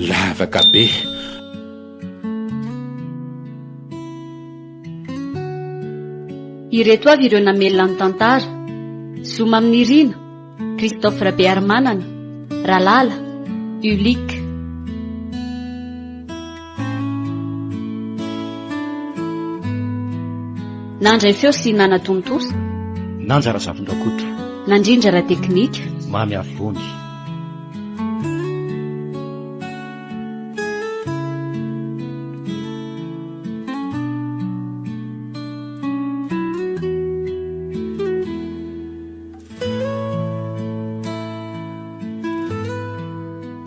Lavaka be. Ireto avy ireo namelona ny tantara, Zo Maminirina, Christophe Rabearimanana, Ralala, Ulick. Nandray feo sy nanatontosa. Nanja Razafindrakoto. Nandrindra ara-teknika. Mamy Avony.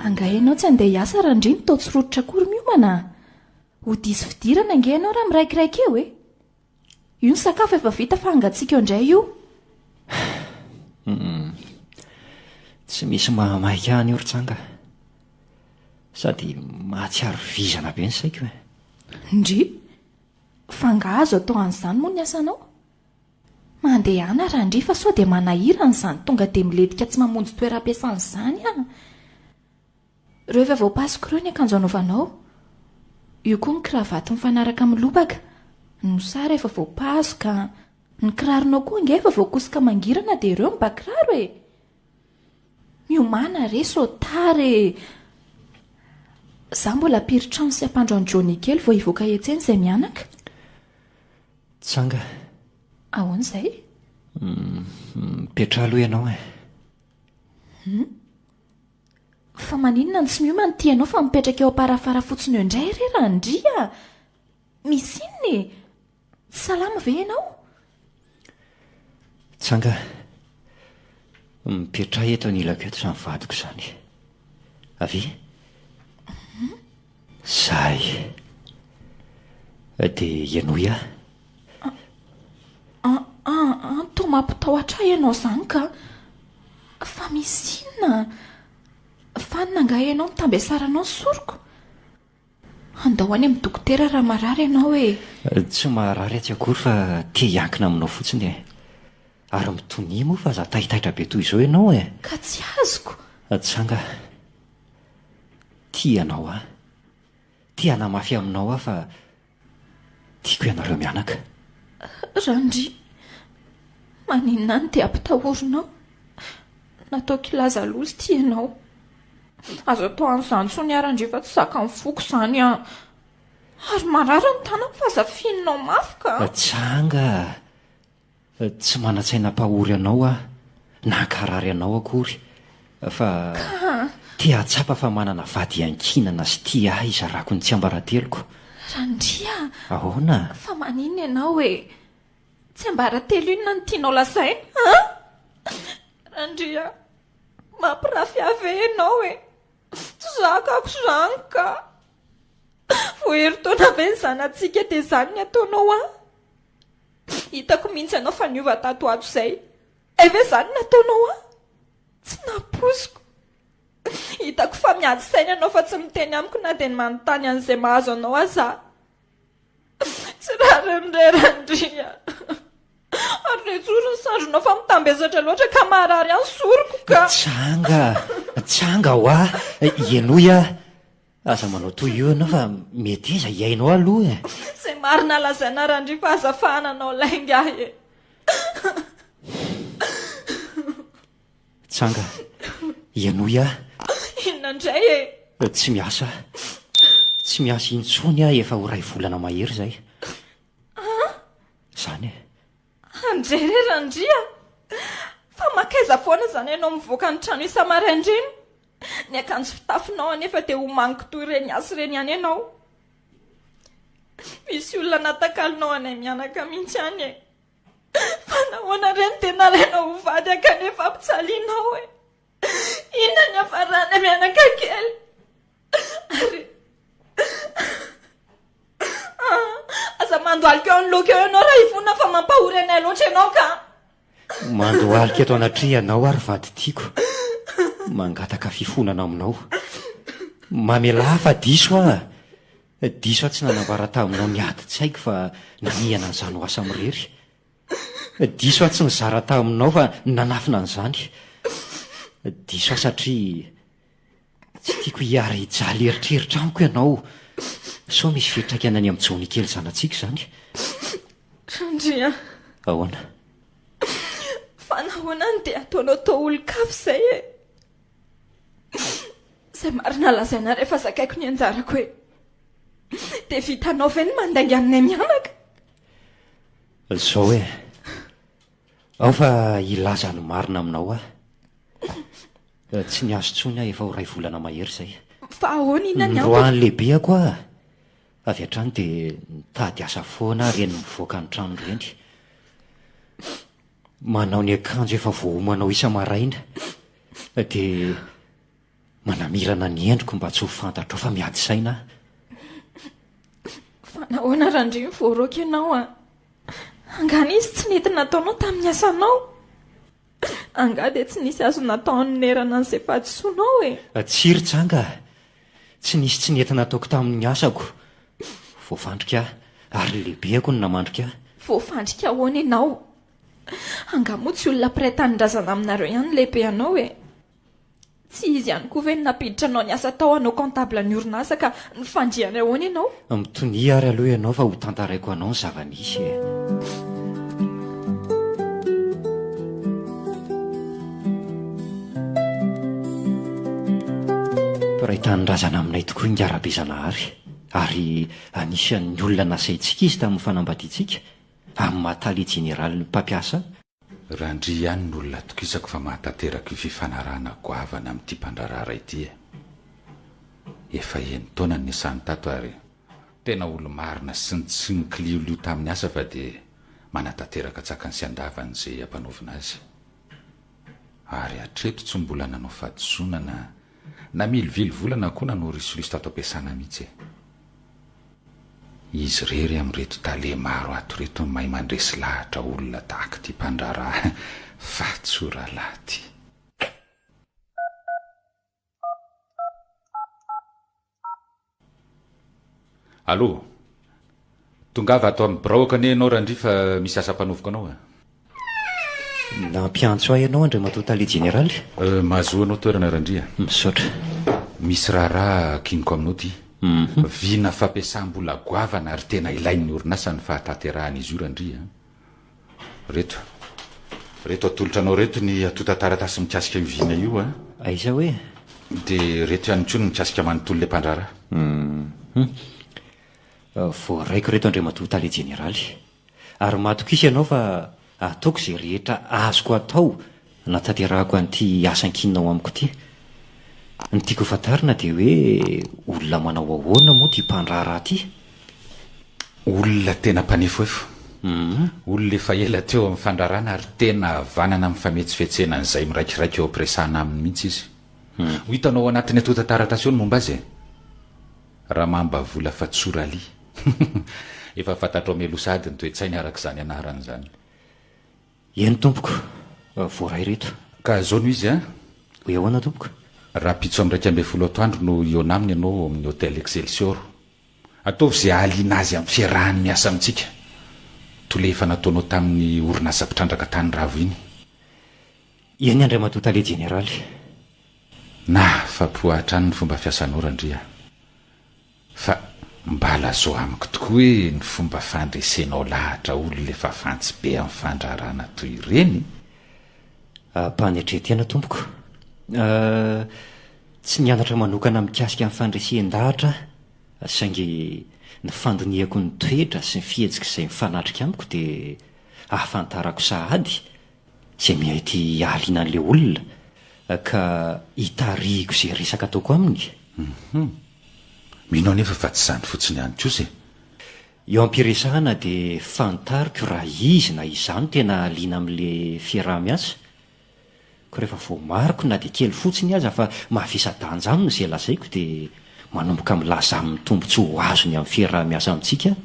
Angaha ianao tsy handeha hiasa Randria no toa tsy rototra akory miomana a! Ho diso fidirana ange ianao raha miraikiraiky eo e! Io ny sakafo efa vita fa hangatsiaka eo indray io. Humm. Tsy misy mahamaika any io ry Tsanga. Sady mahatsiaro vizana be ny saiko e. Ndry! Fa angaha azo atao an'izany moa ny asanao? Mandehana Randria fa sao dia manahirana izany tonga dia milentika tsy mamonjy toeram-piasana izany an! Ireo efa voapasoko ireo ny akanjo anaovanao. Io koa ny kravaty mifanaraka amin'ny lobaka. Ny mosara efa voapasoka. Ny kiraronao koa ange efa voakosoka mangirana dia ireo ny ba kiraro e! Miomàna re sao tara e! Za mbola hampiry trano sy hampandro an'i Johnny kely vao hivoaka hiantsena izay mianaka. Tsanga. Ahoana izay? Mipetraha aloha ianao e. Hum. Fa maninona no tsy miomana ity ianao fa mipetraka eo am-parafara fotsiny eo indray re Randria a! Misy inona e? Tsy salama ve ianao? Tsanga. Mipetraha eto anilako eto izany vadiko izany. Avia. Zay. Dia henoy ahy. An, an, an, toa mampitahotra ahy ianao izany ka. Fa misy inona? Fanina angaha ianao nitambesaranao ny soroko? Andao any amin'ny dokotera raha marary ianao e. Tsy maharary atsy akory fa te hiankina aminao fotsiny e. Ary mitonia moa fa aza taitaitra be toy izao ianao e. Ka tsy azoko. Tsanga. Tia anao aho. Te hanamafy aminao aho fa tiako ianareo mianaka. Randria, maninona ahy no te hampitahorinao? Nataoko hilaza loza ity ianao. Aza atao an'izany intsony aho Randria fa tsy zakan'ny foko izany an. Ary marary ny tanako fa aza fihininao mafy ka. Tsanga a! Tsy manan-tsaina hampahory anao aho na hankarary anao akory fa te hahatsapa fa manana vady iankinana sy tia ahy hizarako ny tsiambarateloko. Randria a! Ahoana? Fa maninona ianao e? Tsiambaratelo inona no tianao lazaina an? Randria a! Mampirafy ahy ve ianao e? Tsy zakako izany ka! Vao herintaona ve ny zanatsika dia izany ny ataonao ahy? Hitako mihitsy ianao fa niova tato ho ato izay. Hay ve izany no nataonao ahy? Tsy nampoiziko. Hitako fa miady saina ianao fa tsy miteny amiko na dia ny manontany an'izay mahazo anao aza aho. Tsy rariny re Randria. Ary netsory ny sandrinao fa mitambesatra loatra ka marary ahy ny soroko ka. Tsanga, tsanga hoa, henoy aho. Aza manao toy io ianao fa meteza hihaino ahy aloha e. Izay marina lazaina Randria fa aza fahananao lainga ahy e. Tsanga, henoy ahy. Inona indray e? Tsy miasa aho. Tsy miasa intsony aho efa ho iray volana mahery izay. An? Izany e. Andre re Randria a! Fa mankaiza foana izany ianao mivoaka ny trano isa-maraindraina? Ny akanjo fitafinao anefa dia homaniko toy ireny hasy ireny ihany ianao. Misy olona natakalonao anay mianaka mihitsy any e! Fa nahoana re no dia nalainao ho vady aho kanefa ampijalianao e? Inona ny hafarana mianaka kely? Ary Aza mandohalika eo anoloako eo ianao raha hivonona fa mampahory anay loatra ianao ka. Mandohalika eto anatrehanao aho ry vady tiako. Mangataka fifonana aminao. Mamelà ahy fa diso aho. Diso aho tsy nanambara taminao ny adin-tsaiko fa nanihana an'izany ho ahy samirery. Diso aho tsy nizara taminao fa nanafina an'izany. Diso aho satria. Tsy tiako hiara-hijaly eritreritra amiko ianao. Sao misy fiantraikany any amin'i Johnny kely zanatsika izany. Randria. Ahoana? Fa nahoana no dia ataonao toa olon-kafa izay e? Izay marina lazaina rehefa zakaiko ny anjarako e. Dia vitanao ve ny mandainga aminay mianaka? Izao e. Ao fa hilaza ny marina aminao aho. Tsy niasa intsony aho efa ho iray volana mahery izay. Fa ahoana inona ny antony? Noroahan'ny lehibeko aho. Avy hatrany dia nitady asa foana aho ireny mivoaka ny trano ireny. Manao ny akanjo efa voaomana ho isa-maraina. Dia manamirana ny endriko mba tsy ho fantatrao fa miady saina aho. Fa nahoana Randria no voaroaka ianao a? Angaha nisy tsy nety nataonao tamin'ny asanao? Angaha dia tsy nisy azo natao hanonerana an'izay fahadisoanao e? Tsia ry Janga a! Tsy nisy tsy nety nataoko tamin'ny asako. Voafandrika aho, ary ny lehibeko no namandrika ahy. Voafandrika ahoana ianao? Angaha moa tsy olona mpiray tanindrazana aminareo ihany ny lehibe anao e? Tsy izy ihany koa ve no nampiditra anao niasa tao hanao comptable ny orinasa ka nifandrihany ahoana ianao? Mitonia ary aloha ianao fa ho tantaraiko anao ny zava-nisy e. Mpiray tanindrazana aminay tokoa ingahy Rabezanahary ary anisan'ny olona nasaintsika izy tamin'ny fanambadiantsika amin'ny maha tale jeneralin'ny mpampiasa Randria ihany no olona atokisako fa mahatanteraka io fifanarahana goavana amin'ity mpandraharaha iray ity e. Efa enin-taona no niasany tato ary tena olo-marina sy tsy nikiliolio tamin'ny asa fa dia manatanteraka an-tsakany sy an-davany izay ampanaovina azy. Ary hatreto tsy mbola nanao fahadisoana na namilivily vola na koa nanao risoriso tato am-piasana mihitsy e. Izy irery amin'ireto tale maro ato ireto no mahay mandresy lahatra olona tahaka ity mpandraharaha Fatsoralahy ity. Allô? Tongava ato amin'ny biraoko anie ianao Randria fa misy asa ampanaoviko anao a. Nampiantso ahy ianao Andriamatoa Tale Jeneraly? Euh, mahazoa anao toerana Randria. Misaotra. Misy raharaha akiniko aminao ity. Vina fampiasam-bola goavana ary tena ilain'ny orinasa ny fahatanterahan'izy io Randria a. Reto. Reto atolotra anao reto ny antontan-taratasy mikasika io vina io a. Aiza hoe? Dia reto ihany koa ny mikasika manontolo ilay mpandraharaha. Hum. Voaraiko ireto Andriamatoa Tale Jeneraly. Ary matokisa ianao fa ataoko izay rehetra azoko atao hanatanterahako an'ity asa ankininao amiko ity. Ny tiako ho fantarina dia hoe olona manao ahoana moa ity mpandraharaha ity? Olona tena mpanefoefo. Olona efa ela teo amin'ny fandraharahana ary tena havanana amin'ny fametsifetsena an'izay miraikiraiky eo am-piresahana aminy mihitsy izy. Ho hitanao ao anatin'ny antontan-taratasy ao ny momba azy e! Ramambavola Fatsoraly. Efa fantatrao mialoha sahady ny toe-tsainy araka izany anarany izany. Eny tompoko, voaray ireto. Ka izao no izy an! Hoe ahoana tompoko? Rahampitso amin'ny 11 atoandro no hihaona aminy ianao ao amin'ny Hotel Excelsior. Ataovy izay hahaliana azy amin'ny fiarahany miasa amintsika. Toy ilay efa nataonao tamin'ny orinasa mpitrandraka tany ravo iny. Eny Andriamatoa Tale Jeneraly. Nahafapo ahy hatrany ny fomba fiasanao Randria a! Fa mba lazao amiko tokoa hoe ny fomba fandresenao lahatra olona efa fantsy be amin'ny fandraharahana toy ireny? Ampanetren-tena tompoko. Tsy nianatra manokana mikasika ny fandresen-dahatra aho, saingy ny fandinihako ny toetra sy ny fihetsik'izay mifanatrika amiko dia ahafantarako sahady Izay mety hahaliana an'ilay olona ka hitarihiko izay resaka ataoko aminy. Hum. Mino anefa fa tsy izany fotsiny ihany kosa e. Eo am-piresahana dia fantariko raha izy na izaho no tena liana amin'ilay fiaraha-miasa. Koa rehefa voamariko na dia kely fotsiny aza fa mavesa-danja aminy izay lazaiko dia manomboka milaza aminy tombontsoa ho azony amin'ny fiaraha-miasa amintsika aho.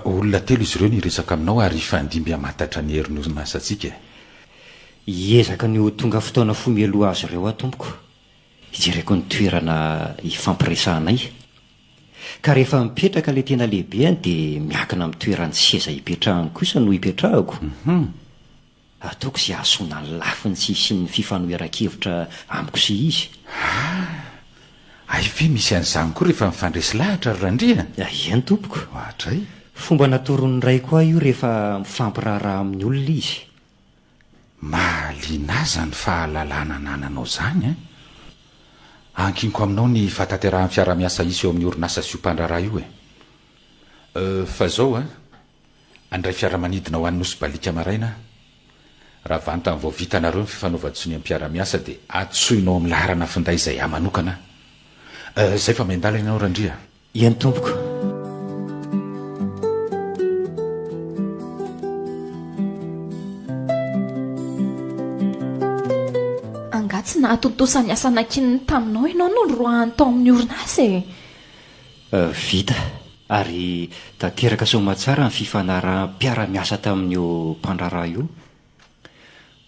Olona telo izy ireo no hiresaka aminao ary hifandimby hamantatra ny herin'ny orinasantsika e. Hiezaka ny ho tonga fotoana fohy mialoha azy ireo aho tompoko, hijereko ny toerana hifampiresahanay. Ka rehefa mipetraka ilay tena lehibeny dia miankina amin'ny toeran'ny seza hipetrahany kosa no hipetrahako. Ataoko izay hahazoana ny lafiny tsy hisian'ny fifanoheran-kevitra amiko sy izy. Ah! Hay ve misy an'izany koa rehefa mifandresy lahatra ry Randria? Eny tompoko. Ohatray. Fomba natoron'ny raiko ahy io rehefa mifampiraharaha amin'ny olona izy. Mahaliana ahy izany fahalalana anananao izany an! Ankiniko aminao ny fahatanterahan'ny fiarahamiasa hisy eo amin'ny orinasa sy io mpandraharaha io e! Euh, fa izao an, handray fiaramanidina ho any Nosy Balika maraina aho. Raha vantany vao vitanareo ny fifanaovan-tsonian'ny mpiara-miasa dia antsoinao amin'ny laharana finday izay ahy manokana aho. Euh, izay fa miandalana ianao Randria a! Eny tompoko. Angaha tsy nahatontosa ny asa nankininy taminao ianao no noroahany tao amin'ny orinasa e? Vita ary tanteraka soamatsara ny fifanaraham-piara-miasa tamin'io mpandraharaha io.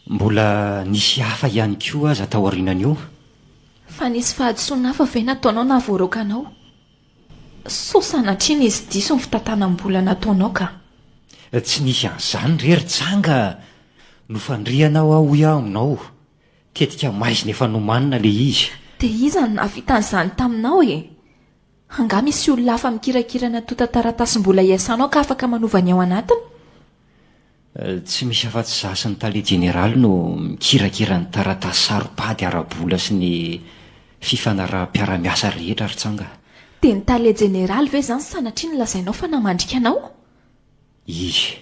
Mbola nisy hafa ihany koa aza taorianan'io. Fa nisy fahadisoana hafa ve nataonao nahavoaroaka anao? Sao sanatria nisy diso ny fitantanam-bola nataonao ka? Tsy nisy an'izany re ry Tsanga a! Nofandrihanao aho hoy aho aminao. Tetika maizina efa nomanina ilay izy. Dia iza no nahavita an'izany taminao e? Angaha misy olona hafa mikirakira ny antontan-taratasim-bola iasanao ka afaka manova ny ao anatiny? Tsy misy afa-tsy izaho sy ny tale jeneraly no mikirakira ny taratasy saro-pady ara-bola sy ny fifanaraham-piarahamiasa rehetra ry Tsanga. Dia ny tale jeneraly ve izany sanatria no lazainao fa namandrika anao? Izy.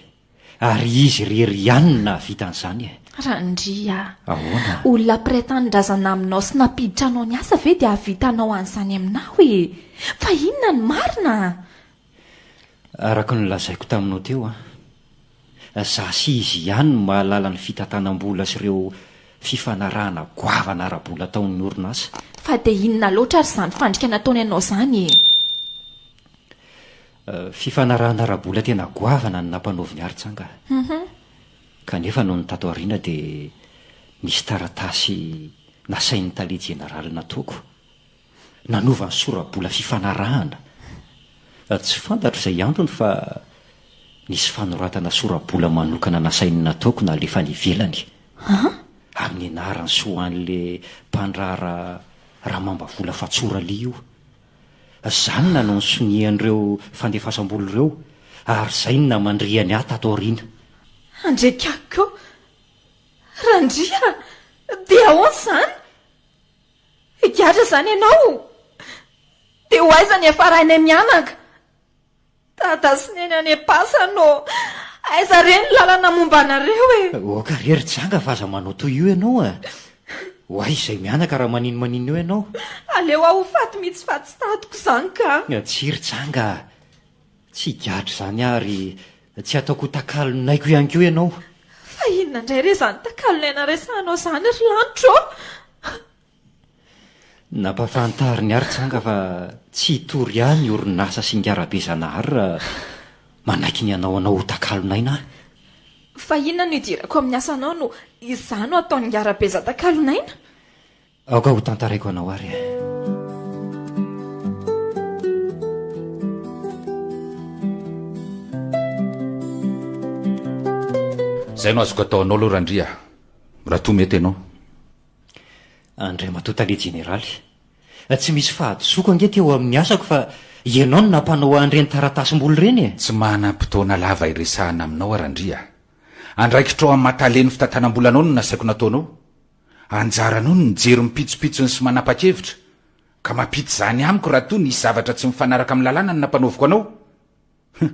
Ary izy irery ihany no nahavita an'izany e. Randria a! Ahoana? Olona mpiray tanindrazana aminao sy nampiditra anao niasa ve dia hahavita hanao an'izany aminao e? Fa inona no marina? Araka ny nolazaiko taminao teo an, za sy izy ihany no mahalala ny fitantanam-bola sy ireo fifanarahana goavana ara-bola ataon'ny orinasa. Fa dia inona loatra ary izany fandrika nataony anao izany e? Fifanarahana ara-bola tena goavana no nampanaoviny ahy ry Tsanga. Kanefa nony tato aoriana dia nisy taratasy nasain'ny tale jenaraly nataoko, nanova ny sora-bola fifanarahana. Tsy fantatro izay antony fa nisy fanoratana sora-bola manokana nasainy nataoko nalefa any ivelany. Amin'ny anarany sy ho an'ilay mpandraharaha Ramambavola Fatsoralia io. Izany no nanao ny sonian'ireo fandefasam-bola ireo ary izay no namandrihany ahy tato aoriana. Andriakako! Randria! Dia ahoana izany? Higadra izany ianao? Dia ho aiza ny hiafarainay mianaka? Dada sy Neny any am-pasana ô! Aiza re ny lalana momba anareo e? Oka re ry Janga fa aza manao toy io ianao a! Ho aiza izay mianaka raha maninomaninona eo ianao? Aleo aho ho faty mihitsy fa tsy tadiko izany ka! Tsia ry Janga a! Tsy higadra izany aho ary tsy hataoko ho takalon'aiko ihany koa ianao. Fa inona indray re izany takalon'aina resahanao izany ry lanitra ô? Nampahafantariny ahy ry Tsanga fa tsy hitory ahy ny orinasa Singarabe Zanahary raha manaiky ny hanao anao ho takalon'aina aho. Fa inona no idirako amin'ny asanao no izaho no ataon'i Ngarabeza takalon'aina? Aoka ho tantaraiko anao ary e. Izay no azoko atao anao aloha Randria, raha toa mety ianao. Andriamatoa Tale Jeneraly, tsy misy fahadisoako ange teo amin'ny asako fa ianao no nampanao ahy an'ireny taratasim-bola ireny e! Tsy manam-potoana lava hiresahana aminao aho Randria a! Andraikitrao amin'ny maha talen'ny fitantanam-bolanao no nasaiko nataonao. Anjaranao ny mijery ny pitsopitsony sy manapa-kevitra, ka mampita izany amiko raha toa nisy zavatra tsy mifanaraka amin'ny lalàna no nampanaoviko anao. Hum.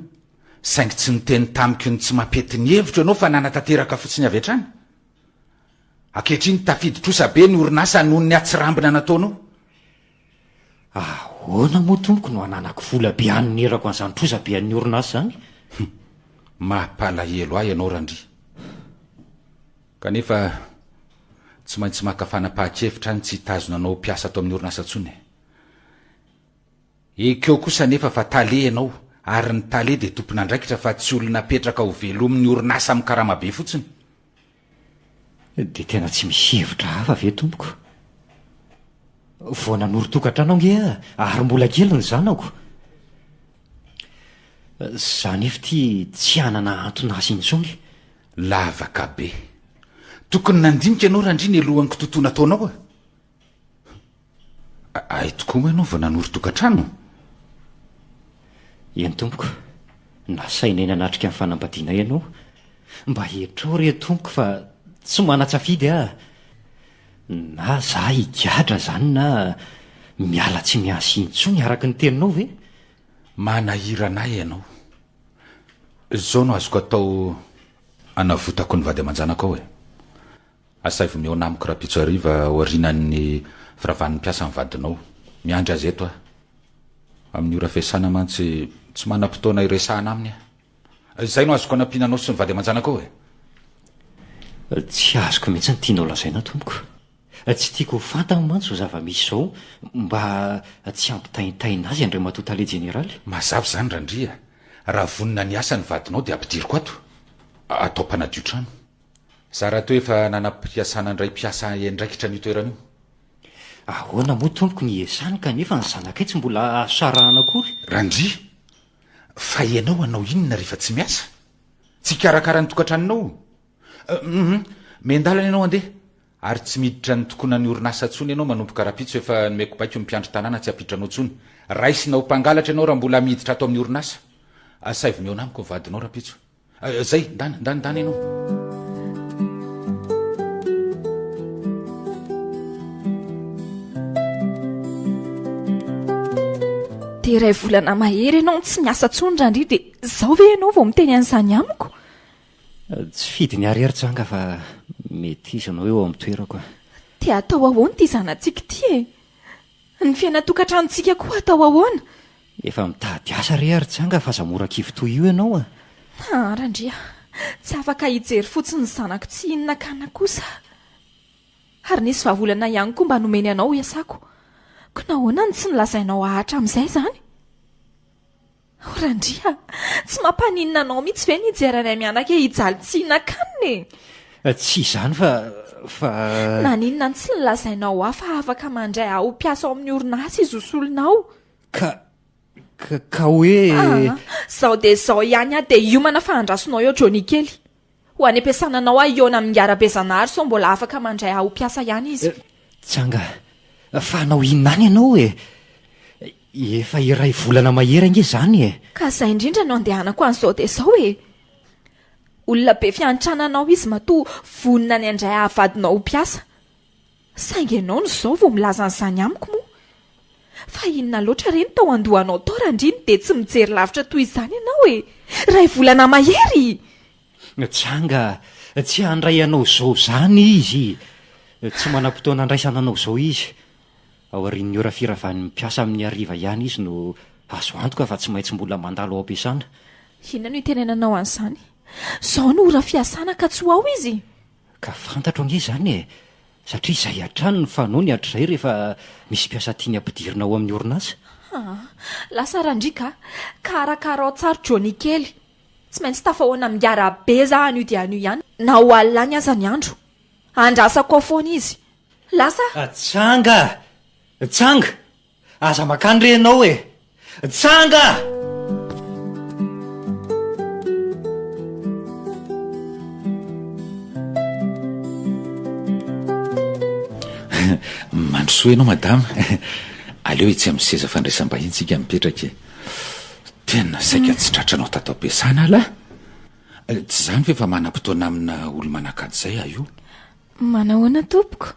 Saingy tsy niteny tamiko ny tsy mampety ny hevitro ianao fa nanatanteraka fotsiny avy hatrany. Ankehitriny tafidi-trosa be ny orinasa noho ny hatsirambina nataonao. Ahoana moa tompoko no hananako vola be hanonerako an'izany trosa be an'ny orinasa izany? Hum. Mampalahelo ahy ianao Randria. Kanefa tsy maintsy maka fanapahan-kevitra aho ny tsy hitazona anao ho mpiasa ato amin'ny orinasa intsony e. Ekeo kosa anefa fa tale ianao ary ny tale dia tompon'andraikitra fa tsy olona apetraka ho velomin'ny orinasa amin'ny karama be fotsiny. Dia tena tsy misy hevitra hafa ve tompoko? Vao nanorin-tokantrano ange aho ary mbola kely ny zanako. Za nefa ity tsy hanana anton'asa intsony. Lavaka be. Tokony nandinika ianao Randria nialohan'ny kitotoa nataonao a! Hay tokoa moa ianao vao nanorin-tokantrano? Eny tompoko, nasainay nanatrika ny fanambadianay ianao. Mba hetrao re tompoko fa tsy manan-tsafidy aho. Na za higadra zany na miala tsy miasa intsony araka ny teninao ve? Manahirana ahy ianao. Izao no azoko atao hanavotako ny vady aman-janako ao e. Asaivo mihaona amiko rahampitso hariva aorianan'ny firavan'ny mpiasa ny vadinao. Miandry azy eto aho. Amin'ny ora fiasana mantsy tsy manam-potoana hiresahana aminy aho. Izay no azoko anampiana anao sy ny vady aman-janakao e! Tsy azoko mihitsy ny tianao lazaina tompoko. Tsy tiako ho fantany mantsy izao zava-misy izao mba tsy hampitaintaina azy Andriamatoa Tale Jeneraly. Mazava izany Randria. Raha vonona ny hiasa ny vadinao dia ampidiriko ato. Atao mpanadio trano. Za rahateo efa nanam-piasana indray mpiasa hiandraikitra an'io toerana io. Ahoana moa tompoko ny hiasany kanefa ny zanakay tsy mbola azo sarahana akory? Randria, Fa ianao hanao inona rehefa tsy miasa? Tsy hikarakara ny tokantranonao? Hum, miandalana ianao andeha, ary tsy miditra ny tokonan'ny orinasa intsony ianao manomboka rahampitso efa nomeko baiko ny mpiandry tanàna tsy hampiditra anao intsony. Raisina ho mpangalatra ianao raha mbola miditra ato amin'ny orinasa. Asaivo mihaona amiko ny vadinao rahampitso. Zay, ndana, ndana, ndana ianao. Dia iray volana mahery ianao no tsy miasa intsony Randria dia izao ve ianao vao miteny an'izany amiko? Tsy fidiny àry ry Janga fa mety izy no eo amin'ny toerako a. Dia atao ahoana ity zanatsika ity e? Ny fiainan-tokantranontsika koa atao ahoana? Efa mitady asa re ary Janga fa aza mora kivy toy io ianao a! Aa Randria, tsy afaka hijery fotsiny ny zanako tsy hihinan-kanina kosa aho. Ary nisy vahaolana ihany koa mba nomeny anao hiasako. Koa nahoana no tsy nolazainao ahy hatramin'izay izany? O Randria, tsy mampaninona anao mihitsy ve ny hijery anay mianaka hijaly tsy hihinan-kanina e? Tsy izany fa, fa. Naninona no tsy nolazainao ahy fa afaka mandray ahy ho mpiasa ao amin'ny orinasa izy ho solonao? Ka, ka, ka hoe. Aa, izao dia izao ihany aho dia hiomana fa andrasonao eo Johnny kely. Ho any am-piasana anao aho hihaona amin'i Ingahy Rabezanahary sao mbola afaka mandray ahy ho mpiasa ihany izy. Tsanga, fa hanao inona any ianao e? Efa iray volana mahery ange izany e! Ka izay indrindra no andehanako any izao dia izao e! Olona be fiantrana anao izy matoa vonona ny handray ahy vadinao ho mpiasa. Saingy ianao no izao vao milaza an'izany amiko moa. Fa inona loatra re no tao an-dohanao tao Randria no dia tsy mijery lavitra toy izany ianao e! Iray volana mahery! Tsanga, tsy handray anao izao izany izy! Tsy manam-potoana handraisana anao izao izy. Aorian'ny ora firavan'ny mpiasa amin'ny hariva ihany izy no azo antoka fa tsy maintsy mbola mandalo ao am-piasana. Inona no itenenanao an'izany? Izao no ora fiasana ka tsy ho ao izy? Ka fantatro ange izany e! Satria izay hatrany no fanaony hatrizay rehefa misy mpiasa tiany hampidirina ao amin'ny orinasa. Aa! Lasa Randria ka! Karakarao tsara Johnny kely! Tsy maintsy tafahoana amin'i Rabe za anio dia anio ihany na ho alina any aza ny andro. Andrasako ao foana izy. Lasa aho. Tsanga! Tsanga! Aza makany re ianao e! Tsanga! Mandrosoa ianao madama. Aleo etsy amin'ny seza fandraisam-bahiny tsika mipetraka e. Tena saika tsy tratranao tato am-piasana aho lahy. Tsy izany ve fa manam-potoana amina olo-manan-kaja izay aho io? Manahoana tompoko?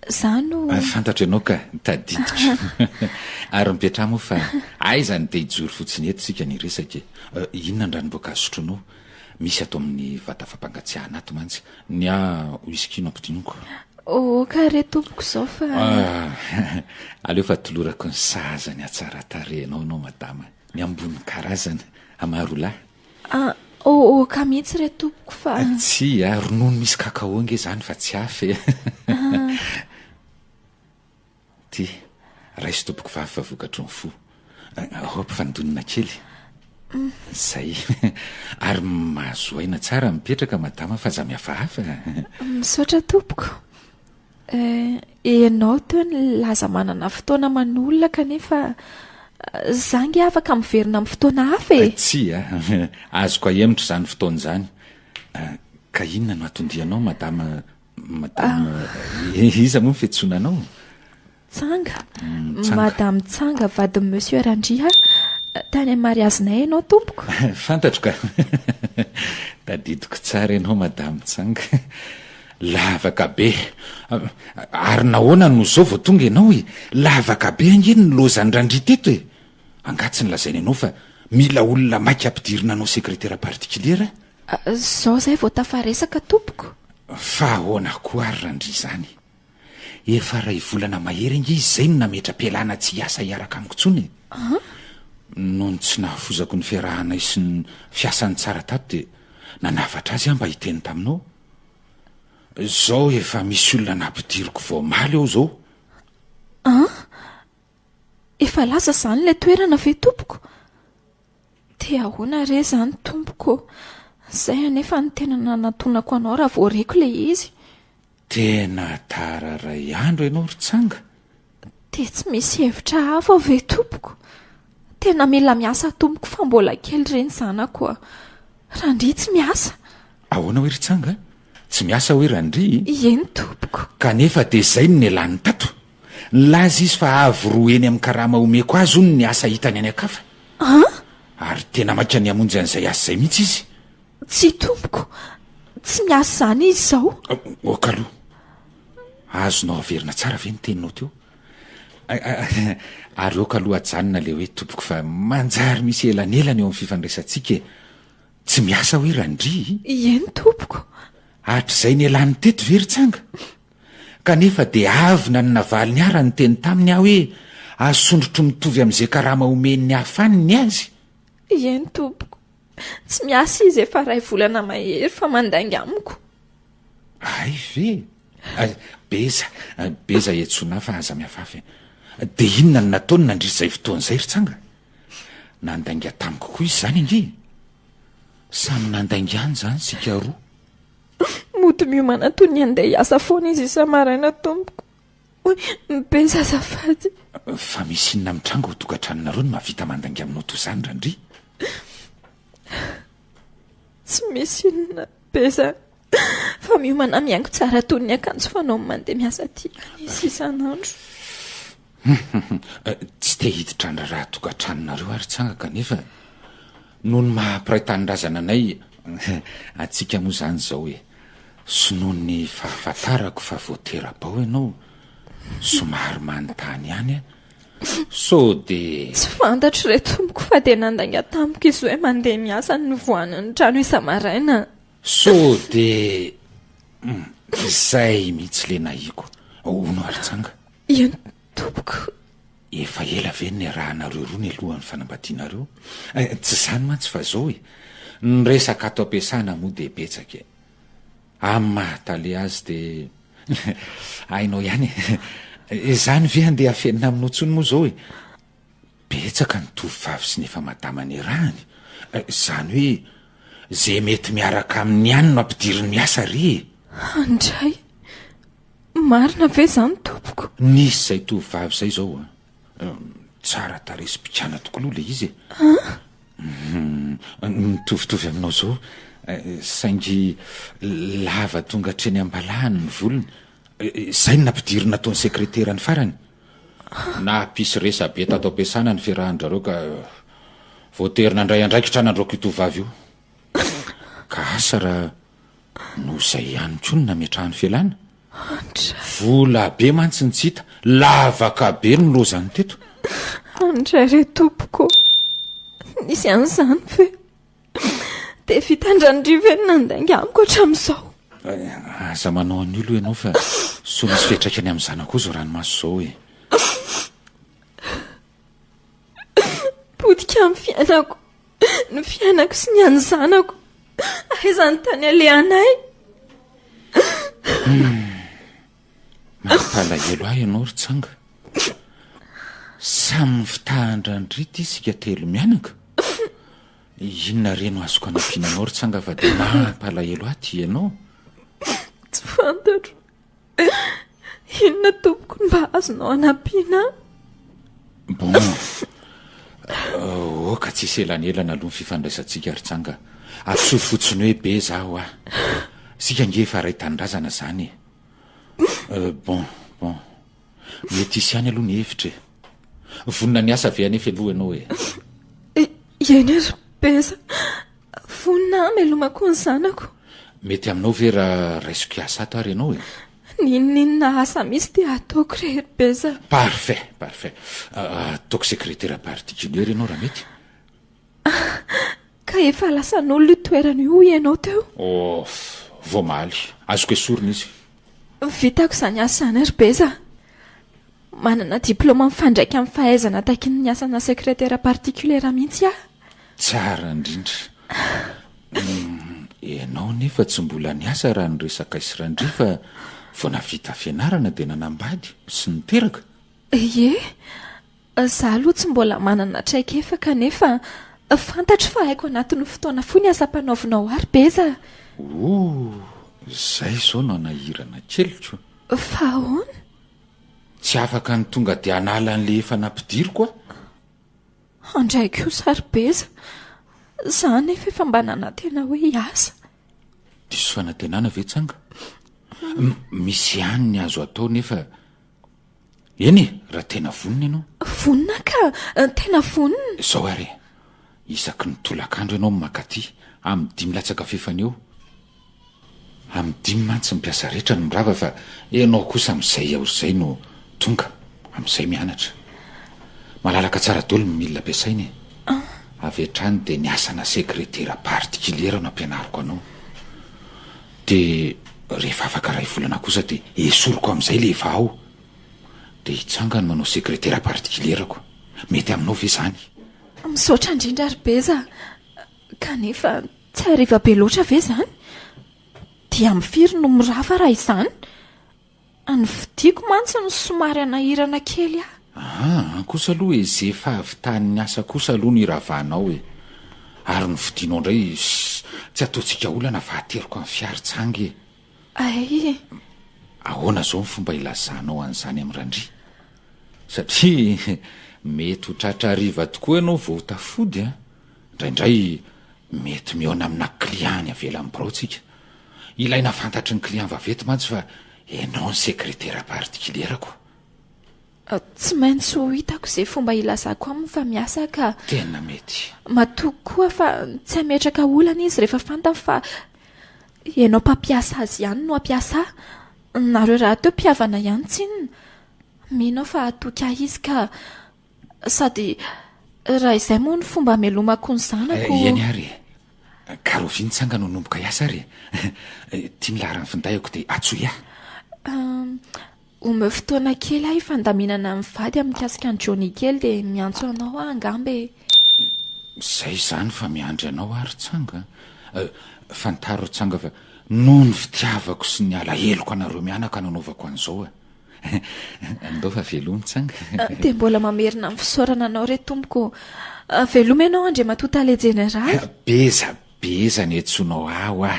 Za no. Fantatro ianao ka, tadidiko. Ary mipetraha moa fa aiza no te hijoro fotsiny eto isika ny hiresaka e. Inona ny ranom-boankazo sotroinao? Misy ato amin'ny vata fampangatsiahana ato mantsy. Ny ahy whisky no ampidiniko. Ok re tompoko izao fa. Aleo fa tolorako ny sahaza ny hatsaran-tarehinao ianao madama. Ny ambony karazana. Amarolahy. Ah, ok mihitsy re tompoko fa. Tsia, ronono misy cacao ange izany fa tsy hafa e. Ty, raiso tompoko vavy fa vokatry ny fo. Ao ampifandonina kely. Zay. Ary mahazo aina tsara mipetraka madama fa aza mihafahafa. Misaotra tompoko. Eh, ianao teo nilaza manana fotoana aman'olona kanefa za nge afaka miverina amin'ny fotoana hafa e. Tsia, azoko ahemotra izany fotoana izany. Ka inona no atondianao madama, madame, iza moa ny fiantsoana anao? Tsanga. Mm, Tsanga. Madame Tsanga vadin'i Monsieur Randria. Tany amin'ny mariazinay ianao tompoko. Fantatro ka. Tadidiko tsara ianao Madame Tsanga. Lavaka be. Ary nahoana no izao vao tonga ianao e? Lavaka be ange ny lozan'i Randria teto e. Angaha tsy nolazainy anao fa mila olona maika ampidirina hanao secrétaire particulier aho? Izao izay vao tafaresaka tompoko. Fa ahoana koa ary Randria izany? Efa iray volana mahery ange izy izay no nametra-pialana tsy hiasa hiaraka amiko intsony e! Nony tsy nahafozako ny fiarahanay sy ny fiasany tsara tato dia nanafatra azy aho mba hiteny taminao. Izao efa misy olona nampidiriko vao omaly ao izao. An? Efa lasa izany ilay toerana ve tompoko? Dia ahoana re izany tompoko ô? Izay anefa no tena nanatonako anao raha vao reko ilay izy. Tena tara ray andro ianao ry Tsanga. Dia tsy misy hevitra hafa ve tompoko? Tena mila miasa tompoko fa mbola kely re ny zanako a. Randria tsy miasa. Ahoana hoe ry Tsanga? Tsy miasa hoe Randria? Eny tompoko. Kanefa dia izay no nialany tato. Nilaza izy fa avo roa heny amin'ny karama omeko azy hono ny asa hitany any an-kafa. An? Ary tena maika ny hamonjy an'izay asa izay mihitsy izy. Tsia tompoko, tsy miasa izany izy izao. Ok aloha. Azonao averina tsara ve ny teninao teo? Ary ok aloha ajanona ilay hoe tompoko fa manjary misy elanelana eo amin'ny fifandraisantsika e. Tsy miasa hoe Randria? Eny tompoko. Hatrizay nialany teto ve ry Tsanga? Kanefa dia avy na ny navaliny ahy raha niteny taminy aho hoe asondrotro mitovy amin'izay karama omen'ny hafa any ny azy. Eny tompoko. Tsy miasa izy efa ray volana mahery fa mandainga amiko. Hay ve? Beza, beza iantsoana ahy fa aza miafafy e. Dia inona no nataony nandritra izay fotoana izay ry Tsanga? Nandainga tamiko koa izy izany ange e. Samy nandainga ihany izany isika roa. Mody miomana toy ny handeha hiasa foana izy isa-maraina tompoko. Beza azafady. Fa misy inona mitranga ao tokantranonareo no mahavita mandainga aminao toy izany Randria? Tsy misy inona Beza fa miomana mihaingo tsara toy ny akanjo fanaony mandeha miasa aty ihany izy isan'andro. Tsy te hiditra ny raharaha tokantranonareo aho ry Tsanga kanefa noho ny maha mpiray tanindrazana anay antsika moa izany izao e. Sy noho ny fahafantarako fa vao tera-bao ianao, somary manontany ihany aho, sao dia. Tsy fantatro re tompoko fa dia nandainga tamiko izy hoe mandeha miasa ny nivoahany ny trano isa-maraina. Sao dia. Izay mihitsy le nahiko. Hono ary tsanga. Eny tompoko. Efa ela ve niarahanareo roa nialohan'ny fanambadianareo? Tsy izany mantsy fa izao e, ny resaka ato am-piasana moa dia betsaka e. Amin'ny maha tale azy dia hainao ihany e. Izany ve handeha hafenina aminao intsony moa izao e? Betsaka ny tovovavy sy ny efa madama niarahany. Izany hoe izay mety miaraka aminy ihany no ampidiriny miasa re e. Andray! Marina ve izany tompoko? Nisy izay tovovavy izay izao an! Tsara tarehy sy bikàna tokoa aloha ilay izy e! An? Mitovitovy aminao izao, saingy lava tonga hatreny am-balahany ny volony. Izay no nampidiriny nataon'ny sekreterany farany. Nampisy resa-be tato am-piasana ny fiarahan-dRareo ka voatery nandray andraikitra nandroaka io tovovavy io. Ka asa raha Noho izay ihany koa no nametrahany fialana. Andray. Vola be mantsy ny tsy hita. Lavaka be no lozany teto. Andray re tompoko ô. Nisy an'izany ve? Dia vitan-dRandria ve ny nandainga amiko hatramin'izao? Aza manao an'io aloha ianao fa sao misy fiantraikany amin'ny zanakao izao ranomaso izao e. Potika ny fiainako. Ny fiainako sy ny an'ny zanako. Aiza ny tany alehanay? Hmm. Mampalahelo ahy ianao ry Tsanga. Samy mifitahan-dRandria isika telo mianaka. Inona re no azoko anampiana anao ry Tsanga fa dia mampalahelo ahy ity ianao. Tsy fantatro. Inona tompoko no mba azonao anampiana ahy? Bon, oka tsisy elanelana aloha ny fifandraisantsika ry Tsanga. Antsoy fotsiny hoe be za hoa. Isika ange efa ray tanindrazana zany e. Bon, bon. Mety hisy ihany aloha ny hevitra e. Vonona ny asa ve anefa aloha ianao e? Eny ry Beza, vonona aho hamelomako ny zanako. Mety aminao ve raha raisiko hiasa ato ary ianao e? N'inon'inona asa misy dia ataoko re ry Beza. Parfait, parfait. Ataoko secrétaire particulier ianao raha mety. Ka efa lasan'olona io toerana io hoy ianao teo. Off, vao omaly. Azoko esorina izy. Vitako izany asa izany ry Beza. Manana diplaoma mifandraika amin'ny fahaizana takin'ny asana secrétaire particulière mihitsy aho. Tsara indrindra. Ianao nefa tsy mbola niasa raha ny resakay sy Randria fa vao nahavita fianarana dia nanambady sy niteraka? Ie, Za aloha tsy mbola manana traikefa kanefa fantatro fa haiko anatin'ny fotoana fohy ny asa ampanaovinao ahy ry Beza a! Ooh, zay izao no hanahirana keliko. Fa ahoana? Tsy afaka ny tonga dia hanala an'le efa nampidiriko aho. Handray kosa ry Beza, za anefa efa mba nanantena hoe hiasa. Diso fanantenana ve tsanga? Misy ihany ny azo atao nefa Eny e, raha tena vonona ianao. Vonona ka, tena vonona. Izao ary e, isaky ny tolakandro ianao no mankaty, amin'ny dimy latsaka fefany eo. Amin'ny dimy mantsy ny mpiasa rehetra no mirava fa ianao kosa amin'izay ora izay no tonga, amin'izay mianatra. Malalaka tsara daholo ny milina ampiasaina e. Avy hatrany dia ny asana sekretera particulier no ampianariko anao. Dia rehefa afaka iray volana kosa dia esoriko amin'izay ilay efa ao. Dia hitsangano manao sekretera particulier-ko. Mety aminao ve izany? Misaotra indrindra ry Beza a! Kanefa tsy hariva be loatra ve izany? Dia amin'ny firy no mirava raha izany? Ny fodiako mantsy no somary hanahirana kely ahy. Aa kosa aloha e, ze fahavitan'ny asa kosa aloha no iravanao e. Ary ny fodianao indray tsy ataontsika olana fa ateriko amin'ny fiara tsanga e. Ay. Ahoana zao ny fomba ilazanao an'izany amin'i Randria? Satria mety ho tratra hariva tokoa ianao vao ho tafody an. Indraindray mety mihaona amina client any avelan'ny birao tsika. Ilaina fantatry ny client vaventy mantsy fa enao ny sekretera particulier-ko. Tsy maintsy ho hitako izay fomba hilazako aminy fa miasa ka. Tena mety. Matoky koa fa tsy hametraka olana izy rehefa fantany fa ianao mpampiasa azy ihany no hampiasa ahy. Nareo rahateo mpihavana ihany tsinona. Mino aho fa hatoky ahy izy ka. Sady raha izay moa ny fomba hamelomako ny zanako. Eny ary e. Ka rahoviana tsanga no hanomboka hiasa ary e? Ity ny laharan'ny findaiko dia antsoy ahy. Omeo fotoana kely aho hifandaminana amin'ny vady amin'ny mikasika an'i Johnny kely dia miantso anao aho angamba e. Izay izany fa miandry anao aho ry Tsanga a. Fantaro ry Tsanga fa noho ny fitiavako sy ny alaheloko anareo mianaka no anaovako an'izao e. Andao fa veloma Tsanga. Dia mbola mamerina ny fisaorana anao re tompoko. Veloma ianao Andriamatoa Tale Jeneraly. Beza beza ny antsoinao ahy hoa.